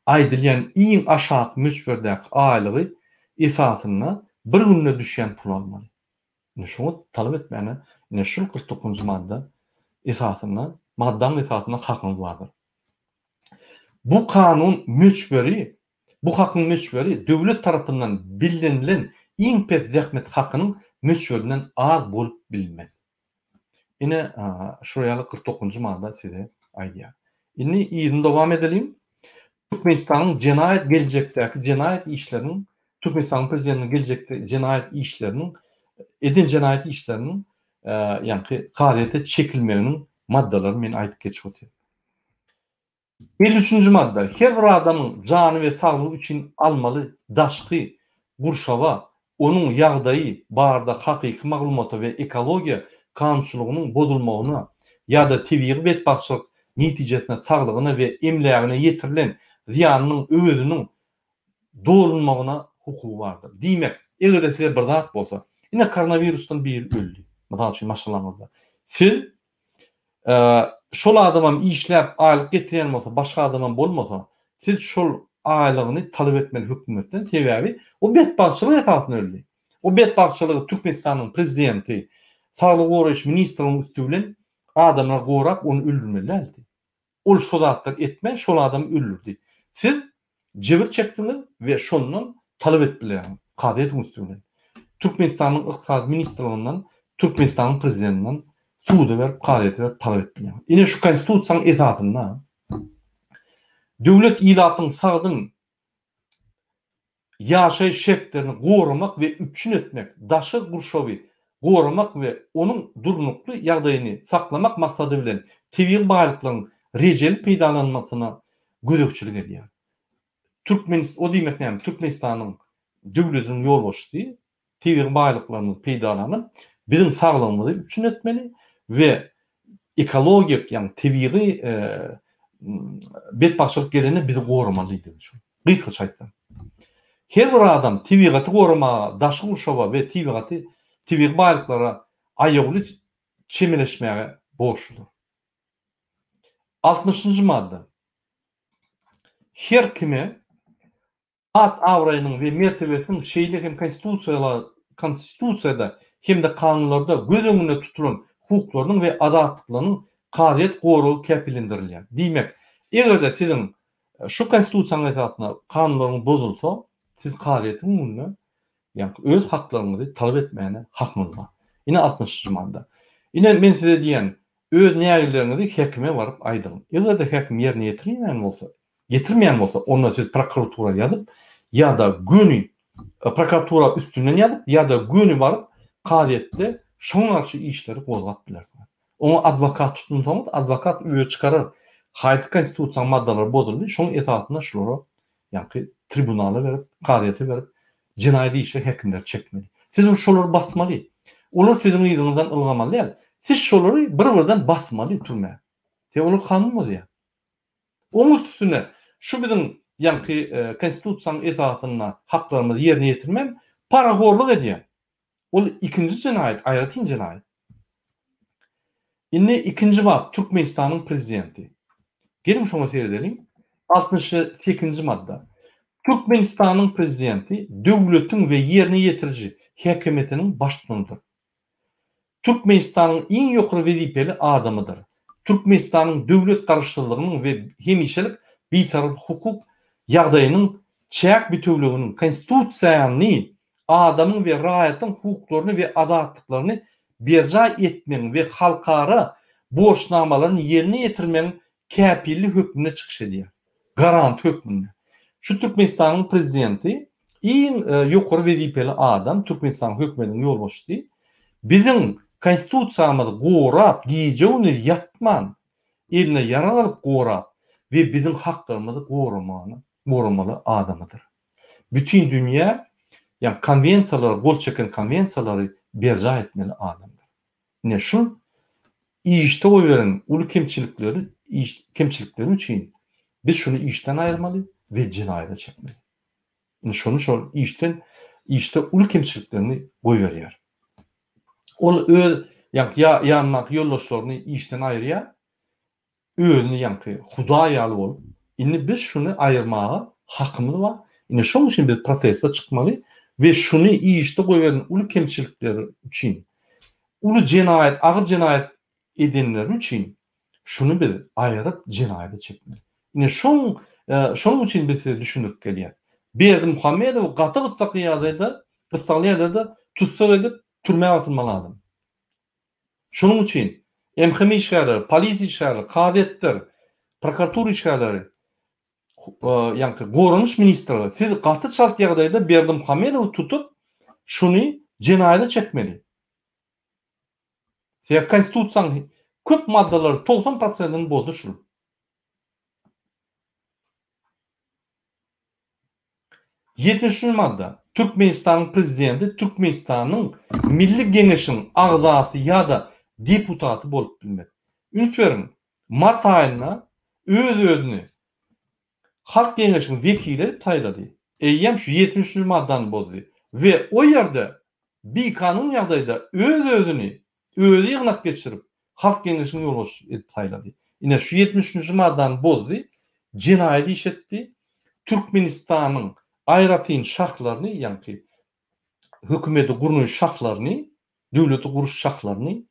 aýdylýan iň aşaky möçberdäki aýlygy esasynda bir günde düşýän puly almaly. Ine şoňa talap etmäne ine şul 49-njy madda esasynda maddaň esasynda hakyňyz bardyr. Bu kanun möçberi bu hakyň möçberi döwlet tarapyndan bellenilen iň pes zähmet hakynyň möçberinden az bolup bilmez. Ine, şular ýaly 49-njy madda size aýdýar. Indi yzyny dowam edeliň. Türkmenistanyň jenaýat geljekdäki jenaýat işleriniň Türkmenistanyň prezidentiniň geljekde jenaýat işleriniň eden jenaýat işleriniň ýaňky kazyýete çekilmeginiň. maddalary men aýdyp geçip otyryn. 53-nji madda. Her bir adamyň jany we saglygy üçin almaly daşky gurşawa, onuň ýagdaýy barada hakyky maglumata we ekologiýa kanunçylygynyň bozulmagyna ýa-da tebigy betbagtçylyk netijesinde saglygyna we emlägine ýetirilen zyýanynyň öweziniň dolunmagyna hukugy bardyr. Diýmek, eger-de size bir zat bolsa, ine koronawirusdan biri öldi, mysal üçin maşgalaňyzda. Siz şol adamam işläp aýlyk getirýän bolsa, başga adamam bolmasa, siz şol aýlygyny talap etmeli hökümetden, sebäbi o betbagtçylyk esasynda öldi. O betbagtçylygy Türkmenistanyň prezidenti, saglygy goraýyş ministriniň üsti bilen adamlar gorap ony öldürmeli däldi. Ol şo zatlary etmän şol adamy öldürdi. Siz jebir çekdiňiz we şondan talap edip bilersiňiz kazyýetiň üsti bilen. Türkmenistanyň Ykdysady ministrliginden, Türkmenistanyň prezidentinden suda berip, kazyýete berip talap edip bilýäňiz. Ine şu konstitusiýanyň esasynda döwlet ilatyň sagdyn ýaşaýyş şertlerini goramak we üpjün etmek, daşky gurşawy goramak we onuň durnukly ýagdaýyny saklamak maksady bilen tebigy baýlyklaryň rejeli peýdalanmasyna gözegçilik edýär. Türkmenis o diýmek näme? Türkmenistanyň döwletiniň ýolbaşçysy tebigy baýlyklarymyzy peýdalanyp, biziň saglygymyzy üpjün etmeli we ekologik, ýagny tebigy betbagtçylyk gelende bizi goramaly diýdigi şu. Gysgaça aýtsam. Her bir adam tebigaty goramaga, daşky gurşawa we tebigaty, tebigy baýlyklara aýawly çemeleşmäge borçludyr. Altmyşynjy madda. Her kime at-abraýynyň we mertebesiniň, şeýle hem Konstitusiýada hem-de kanunlarda göz öňünde tutulan hukuklarynyň we azatlyklarynyň kazyýet goragy kepillendirilýär. Diýmek, eger-de siziň şu Konstitusiýanyň esasynda kanunlaryňyz bozulsa, siz kazyýetiň öňünde ýagny öz haklaryňyzy talap etmäne hakyňyz bar. Ine altmyşynjy madda. Ine men size diýýän, öz nägileleriňizi häkime baryp aýdyň. Eger-de häkim ýerine ýetirmeýän bolsa, ýetirmeýän bolsa, onda siz prokuratura ýazyp ýa-da göni prokuratura üstünden ýazyp ýa-da göni baryp kazyýetde şoňa garşy işleri gozgap bilersiňiz. Oňa adwokat tutunsaňyz, adwokat özi çykarar haýsy konstitusiýanyň maddalary bozuldy, şoň esasynda şulara ýaňky tribunala berip, kazyýete berip jenaýat işe häkimleri çekmeli. Siz şolary basmaly. Olar siziň yzyňyzdan ylgamaly däl. Siz şolary bir-birden basmaly türmä. Sebäbi olar kanun bozýar. Oň üstüne şu biziň ýaňky konstitusiýanyň esasynda haklarymyzy ýerine ýetirmän parahorlyk edýär. Ol ikinji jenaýat, aýratyn jenaýat. Indi ikinji bap Türkmenistanyň prezidenti. Geliň şoňa seredeliň. 68-nji madda. Türkmenistanyň prezidenti döwletiň we ýerine ýetiriji häkimiýetiniň baştutanydyr. Türkmenistanyň iň ýokary wezipeli adamydyr. Türkmenistanyň döwlet garaşsyzlygynyň we hemişelik Bitarap hukuk ýagdaýynyň çäk bitewüliginiň, Konstitusiýany, adamyň we raýatyň hukuklaryny we azatlyklaryny berjaý etmegiň we halkara borçnamalaryny ýerine ýetirmegiň käpilli hökmünde çykyş edýär. Garant hökmünde. Şu Türkmenistanyň prezidenti iň ýokary wezipeli adam, Türkmenistanyň hökümetiniň ýolbaşçysy biziň Konstitusiýamyzy gorap, gije-gündiz ýatman, eline ýarag alyp gorap we biziň haklarymyzy goramaly, goramaly adamydyr. Bütin dünýä, ýagny konwensiýalara gol çeken konwensiýalary berjaý etmeli adamdyr. Ine şu işde goýberen uly kemçilikleri iş kemçilikleri üçin biz şuny işden aýyrmaly we jenaýata çekmeli. Ine şony şol işden işde uly kemçiliklerini goýberýär. Ol öz ýa ýanyndaky ýoldaşlaryny işden aýyrýar özüni ýaňky hudaý ýaly bolup, indi biz şuny aýyrmaga hakymyz bar, indi şoň üçin biz proteste çykmaly we şuny işde goýberen uly kemçilikleri üçin, uly jenaýat, agyr jenaýat edenleri üçin şuny biz aýyryp jenaýata çekmeli. Ine şoň şonuň üçin biz size düşündirip gelýäs. Berdimuhamedowy gaty gyssakly ýagdaýda, gyssagly ýagdaýda tussag edip türmä basylmaly adam. Şonuň üçin MHM işgärleri, polisiýa işgärleri, kazyýetler, prokuratura işgärleri, ýaňky goranyş ministrligi siz gaty çalt ýagdaýda Berdimuhamedowy tutup, şuny jenaýata çekmeli. Sebäbi konstitusiýanyň. Köp maddalary 90 prosentini bozdy şul. 73-nji madda. Türkmenistanyň Prezidenti Türkmenistanyň Milli Geňeşiniň agzasy ýa-da deputaty bolup bilmez. Üns beriň, mart aýynda öz-özüni Halk Geňeşiniň wekili edip saýlady. Eýýäm şu 73-nji maddany bozdy we o ýerde bikanun ýagdaýda öz-özüni özi ýygnak geçirip, Halk Geňeşiniň ýolbaşçysy edip saýlady. Ine, şu 73-nji maddany bozdy, jenaýat iş etdi, Türkmenistanyň aýratyn şahlaryny, ýaňky hökümeti gurnaýyş şahlaryny, döwleti guruş şahlaryny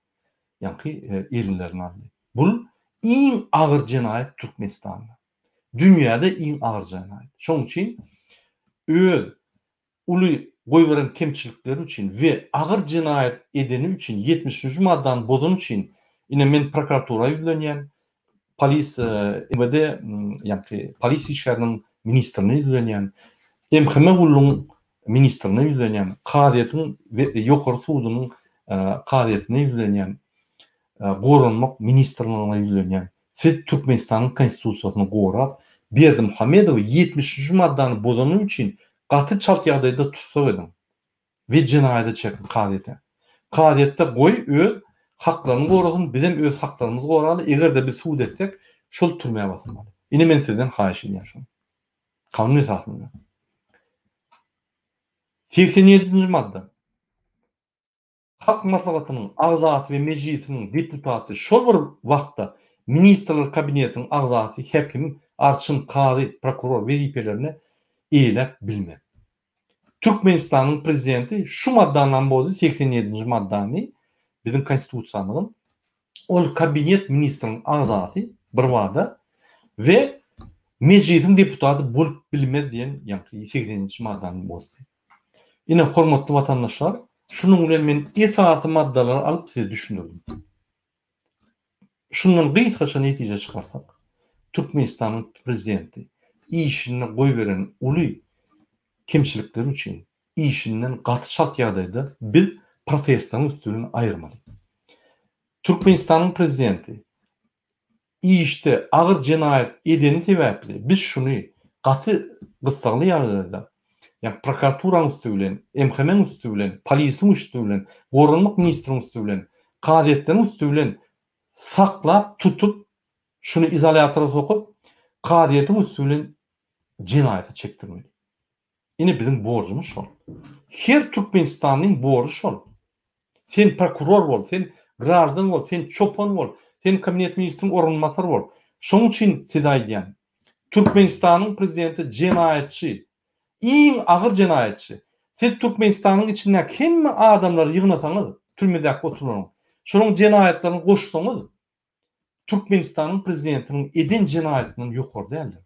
ýaňky elinlerine aldy. Bul iň agyr jenaýat Türkmenistanda. Dünýäde iň agyr jenaýat. Şonuň üçin öz uly goýberen kemçilikleri üçin we agyr jenaýat edeni üçin, 73-nji maddany bozany üçin ine men prokuratura ýüzlenýän, polis MWD ýaňky polis işgäriniň ministrine ýüzlenýän, MHM gullugyň ministrine ýüzlenýän, kazyýetiň we ýokary sudunyň kazyýetine ýüzlenýän, goranmak ministrligine ýüzlenýän. Siz Türkmenistanyň Konstitusiýasyny gorap, Berdimuhamedowy 73-nji maddany bozany üçin gaty çalt ýagdaýda tussag ediň we jenaýata çekiň kazyýete. Kazyýetde goý öz haklaryny gorasyn, bizem öz haklarymyzy goraly, eger-de biz sud etsek, şol türmä basylmaly. Ine men sizden haýyş edýän şony. Kanun esasynda. 87-nji madda. Halk Maslahatynyň agzasy we Mejlisiniň deputaty şol bir wagtda Ministrler Kabinetiniň agzasy, häkim, arçyn, kazy, prokuror wezipelerini eýeläp bilmez. Türkmenistanyň Prezidenti şu maddanam bozdy, 87-nji maddany biziň Konstitusiýamyzyň. Ol kabinet ministriniň agzasy birbada we Mejlisiň deputaty bolup bilmez diýen ýaňky 87-nji maddany bozdy. Ine, hormatly watandaşlar, şunuň bilen men esasy maddalary alyp size düşündirdim. Şundan gysgaça netije çykarsak, Türkmenistanyň prezidenti işinde goýberen uly kemçilikleri üçin işinden gaty çalt ýagdaýda biz protestleriň üsti bilen aýyrmaly. Türkmenistanyň prezidenti işde agyr jenaýat edeni sebäpli biz şuny gaty gyssagly ýagdaýda, ýagny prokuraturanyň üsti bilen, MHM-iň üsti bilen, polisiň üsti bilen, goranmak ministriniň üsti bilen, kazyýetleriň üsti bilen saklap, tutup, şuny izolýatora sokup, kazyýetiň üsti bilen jenaýata çekdirmeli. Ine biziň borjumyz şol. Her türkmenistanlyň borjy şol. Sen prokuror bol, sen graždan bol, sen çopan bol, sen kabinet ministriň orunbasary bol. Şoň üçin size aýdýan. Türkmenistanyň prezidenti jenaýatçy. Iň agyr jenaýatçy. Siz Türkmenistanyň içindäki hemme adamlary ýygnasaňyz, türmedäki oturanlaryň, şolaryň jenaýatlaryny goşsaňyz, Türkmenistanyň prezidentiniň eden jenaýatyndan ýokary däldir.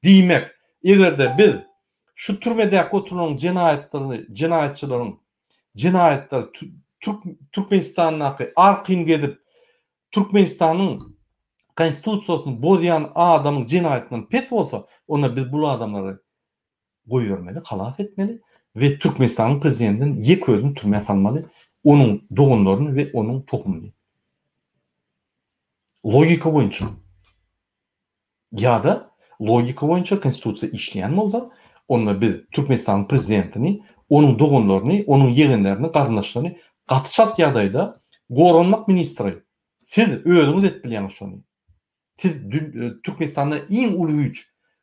Diýmek, eger-de biz şu türmedäki oturanlaryň jenaýatlaryny, jenaýatçylaryň jenaýatlary türk Türkmenistandaky arkaýyn gezip, Türkmenistanyň Konstitusiýasyny bozýan adamyň jenaýatyndan pes bolsa, onda biz bul adamlary goýbermeli, halas etmeli we Türkmenistanyň prezidentini ýek özüni türmä salmaly, onuň doganlaryny we onuň tohumyny. Logika boýunça. Ýa-da logika boýunça konstitusiýa işleýän bolsa, onda biz Türkmenistanyň prezidentini, onuň doganlaryny, onuň ýegenlerini, garyndaşlaryny gaty çalt ýagdaýda goranmak ministri, siz özüňiz edip bilýäňiz şony. Siz Türkmenistanda iň uly güýç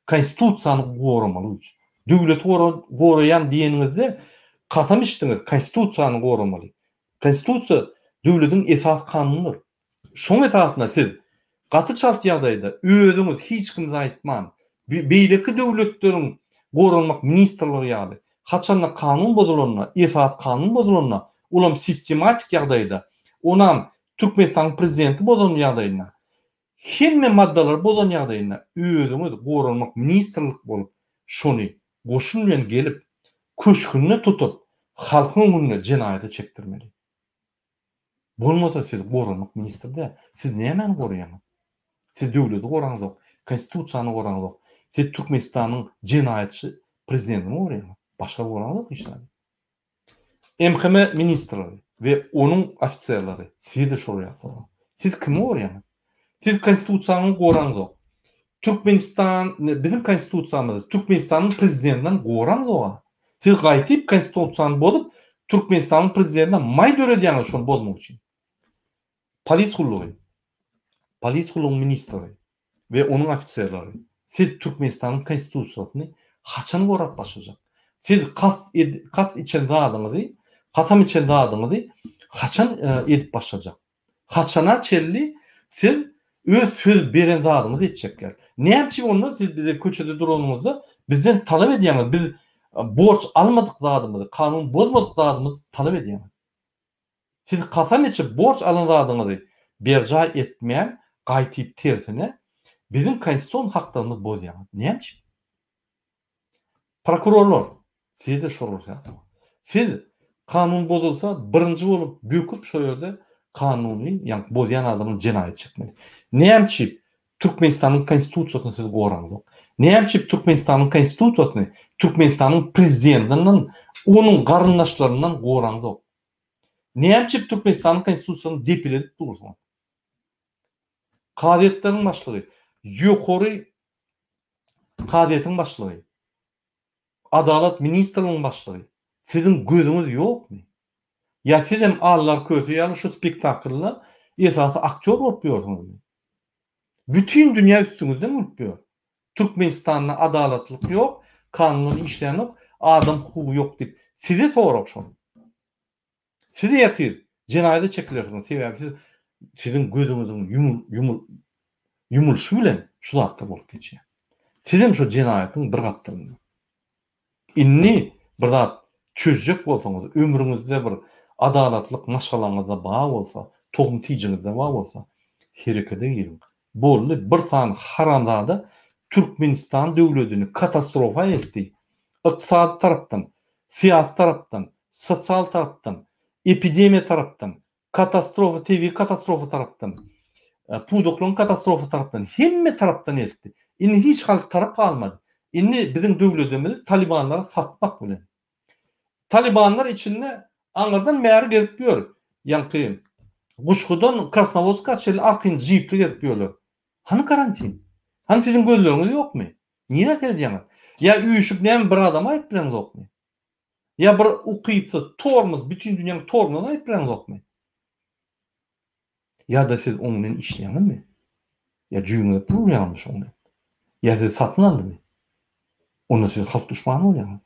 konstitusiýany goramaly güýç. Döwleti goraýan diýeniňizde kasam içdiňiz konstitusiýany goramaly. Konstitusiýa döwlediň esasy kanunydyr. Şoň esasynda siz gaty çalt ýagdaýda özüňiz hiç kimse aýtman beýleki döwletleriň goranmak ministrligi ýaly haçanda kanun bozulanda esasy kanun bozulanda olam sistematik ýagdaýda onam Türkmenistanyň prezidenti bozan ýagdaýynda, hemme maddalary bozan ýagdaýynda özüňiz goranmak ministrlik bolup şony goşun bilen gelip köşgünde tutup halkyň öňünde jenaýata çekdirmeli. Bolmasa siz goranmak ministri däl. Siz nämäni goraýaňyz? Siz döwleti goraňyzok, konstitusiýany goraňyzok. Siz Türkmenistanyň jenaýatçy prezidentini goraýaňyz. Başga goraňyzok hiç zady. MHM ministrleri we onuň ofiserleri size-de şol ýaly sorag. Siz kimi goraýaňyz? Siz Konstitusiýany goraňzok. Türkmenistan, biziň Konstitusiýamyzy Türkmenistanyň prezidentinden goraňzog-a. Siz gaýtyp Konstitusiýany bozup, Türkmenistanyň prezidentine maý döredýäňiz şony bozmak üçin. Polis gullugy, polis gullugyň ministri we onuň ofiserleri, siz Türkmenistanyň Konstitusiýasyny haçan gorap başlajak? Siz kast kast içen zadyňyzy, kasam içen zadyňyzy haçan edip başlajak? Haçana çenli siz öz söz beren zadyňyzy etjekler? Näme üçin onda siz bize köçede duranyňyzda bizden talap edýäňiz, biz borç almadyk zadymyzy, kanun bozmadyk zadymyzy talap edýäňiz? Siz kasam içip borç alan zadyňyzy berjaý etmän gaýtyp tersine biziň konstitusion haklarymyzy bozýaňyz. Näme üçin? Prokurorlar, sizde şol bir zat bar. Siz kanun bozulsa birinji bolup böküp şo ýerde kanuny ýagny bozýan adamyň jenaýat çekmeli. Näme üçin Türkmenistanyň konstitusiýasyny siz goraňzok? Näme üçin Türkmenistanyň konstitusiýasyny Türkmenistanyň prezidentinden onuň garyndaşlaryndan goraňzok? Näme üçin Türkmenistanyň konstitusiýasyny depeledip dursuňyz? Kazyýetleriň başlygy, ýokary kazyýetiň başlygy, Adalat ministrliginiň başlygy, siziň gözüňiz ýokmy? Ýa sizem Allar Köse ýaly şu spektaklda esasy aktýor bolup ýörsüňizmi? Bütin dünýä üstüňizden gülüp ýör. Türkmenistanda adalatlyk ýok, kanunlar işlänok, adam hukugy ýok diýip. Size sorag şol. Siz ertir jenaýata çekilersiňiz, sebäbi siz siziň gözüňiziň ýumul ýumulyşy bilen şu zatlar bolup geçýär. Sizem şo jenaýatyň bir gapdalynda. Indi bir zat çözjek bolsaňyz, ömrüňizde bir adalatlyk maşgalaňyzda bar bolsa, tohum-tijiňizde bar bolsa, herekede giriň. Boldy, bir sany haramzada Türkmenistan döwledini katastrofa eltdi. Ykdysady tarapdan, syýasy tarapdan, sosial tarapdan, epidemiýa tarapdan, katastrofa, tebigy katastrofa tarapdan, pudaklaryň katastrofa tarapdan, hemme tarapdan eltdi. Indi hiç haly tarap galmady. Indi biziň döwledimizi talibanlara satmak bilen. Talibanlar içinde aňyrdan bäri gezip ýör. Ýaňky Guşgudan Krasnowodska çenli arkaýyn jipli gezip ýörler. Hany karantin? Hany siziň gözleriňiz ýokmy? Nirä seredýäňiz? Ýa üýşüp näme bir adama aýyp bileňzokmy? Ýa bir ukypsyz tormoz bütin dünýäň tormozyna aýyp bileňzokmy? Ýa-da siz oň bilen işleýäňizmi? Ýa jübüňize pul urýaňyzmy şoň bilen? Ýa sizi satyn aldymy? Onda siz halk duşmany bolýaňyz.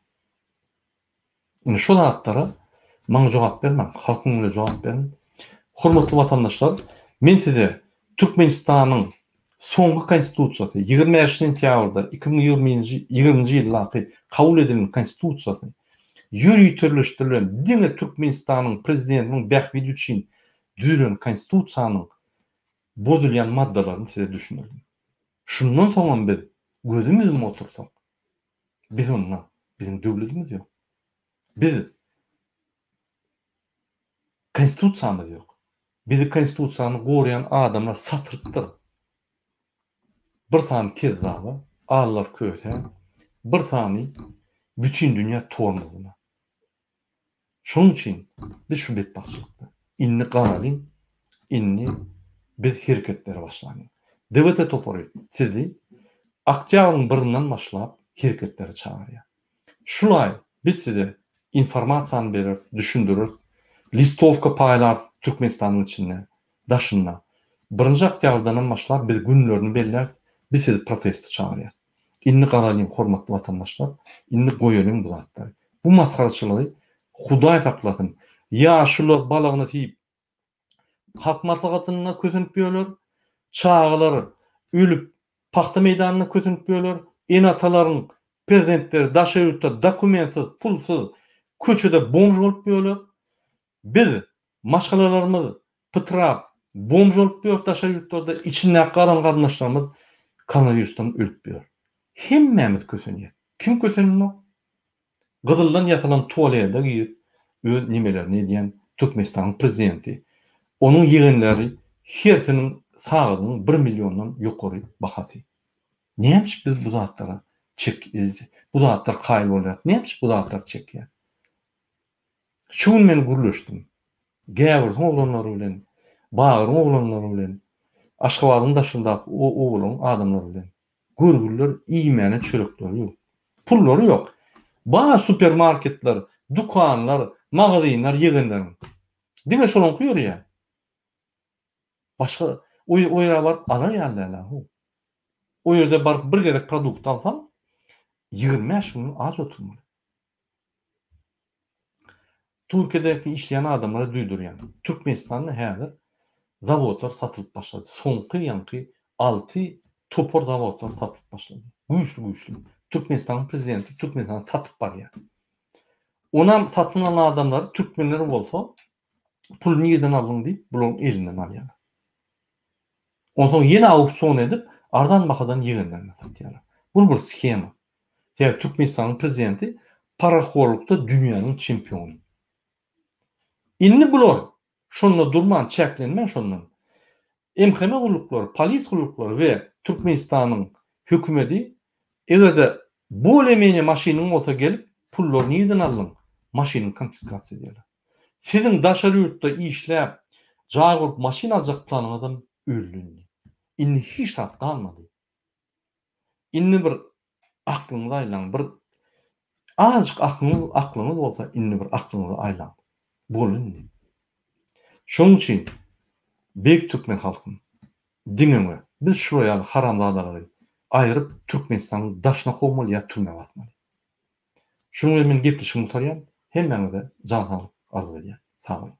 Indi şo zatlara maňa jogap bermäň, halkyň öňünde jogap beriň. Hormatly watandaşlar, men size Türkmenistanyň soňky Konstitusiýasy, 25 sentýabrda 2020-nji ýigriminji ýyldaky kabul edilen Konstitusiýasy ýöriteleşdirilen diňe Türkmenistanyň Prezidentiniň bähbidi üçin düzülen Konstitusiýanyň bozulýan maddalaryny size düşündirdim. Şundan soňam biz gözümiz ýumup otursak, biz onda biziň döwletimiz ýok. Biz Konstitusiýamyz ýok. Bizi Konstitusiýany goraýan adamlar satylypdyr. Bir sany kezzaba, Allar Kösä, bir sany bütin dünýä tormozyna. Şonuň üçin biz şu betbagtçylykda. Indi galalyň, indi biz hereketlere başlalyň. DWT topary sizi oktýabryň birinden başlap hereketlere çagyrýar. Şul aý biz size informasiýany bereris, düşündireris, listowka paýlarys Türkmenistanyň içinde, daşynda. Birinji oktýabrdanam başlap biz günlerini belläris, biz sizi proteste çagyrýas. Indi garalyň hormatly watandaşlar, indi goýalyň bu zatlary. Bu masgaraçylygy Hudaý saklasyn, ýaşular balagyny siýip Halk maslahatynda kösenip ýörler, çagalar ölüp pagta meýdanynda kösenip ýörler, ene-atalaryň perzentleri daşary ýurtda dokumentsiz, pulsuz köçede bomž bolup ýörler. Biz maşgalalarymyz pytrap bomž bolup ýör daşary ýurtlarda, içindäki galan garyndaşlarymyz koronawirusdan ölüp ýör. Hemmämiz kösenýäs. Kim kösenenok? Gyzyldan ýasalan tualede girip öz nemelerini edýän Türkmenistanyň prezidenti. Onuň ýegenleri hersiniň sagadynyň bir milliondan ýokary bahasy. Näme üçin biz bu zatlara çek bu zatlara kaýyl bolýarys? Näme üçin bu zatlary çekýäris? Şu gün men gürleşdim. Gäwürsiň oglanlary bilen. Bagyryň oglanlary bilen, Aşgabadyň daşyndaky obalaryň adamlary bilen. Görgüliler iýmäne çörekleri ýok. Pullary ýok. Bar supermarketler, dükanlar, magazinler ýegenleriň. Diňe şolaňky ýörýär. Başga o o ýere baryp alar ýaly däl-ä how. O ýerde baryp bir gezek produkt alsaň, 25 gün aç oturmaly. Türkiýedäki işleýän adamlara duýdurýan. Türkmenistanda häzir zawodlar satylyp başlady. Soňky ýaňky 6 topar zawodlar satylyp başlady. Güýçli güýçli. Türkmenistanyň prezidenti Türkmenistany satyp barýar. Onam satyn alan adamlary türkmenler bolsa Puly nirden aldyň diýip, bularyň elinden alýarlar. Onsoň ýene auksion edip, arzan bahadan ýegenlerine satýarlar. Bul bir shema. Sebäbi Türkmenistanyň prezidenti parahorlukda dünýäniň çempiony. Indi bular şonda durman, çäklenmän şondan. MHM gulluklary, polis gulluklary we Türkmenistanyň hökümedi eger-de bolее-menее maşynyň bolsa gelip, pullary nirden aldyň, maşynyňy konfiskasiýa edýärler. Siziň daşary ýurtda işläp, jaý gurup maşyn aljak planyňyzam öldi indi. Indi hiç zat galmady. Indi bir aklyňyzy aýlaň, bir azajyk aklyňyz aklyňyz bolsa indi bir aklyňyzy aýlaň. Boldy indi. Şonuň üçin beýik türkmen halkym, diňeňe biz şular ýaly haramzadalary aýryp Türkmenistanyň daşyna kowmaly ýa türmä basmaly. Şunuň bilen men gepleşigimi gutarýan. Hemmäňize jan saglyk arzuw edýän. Sag boluň.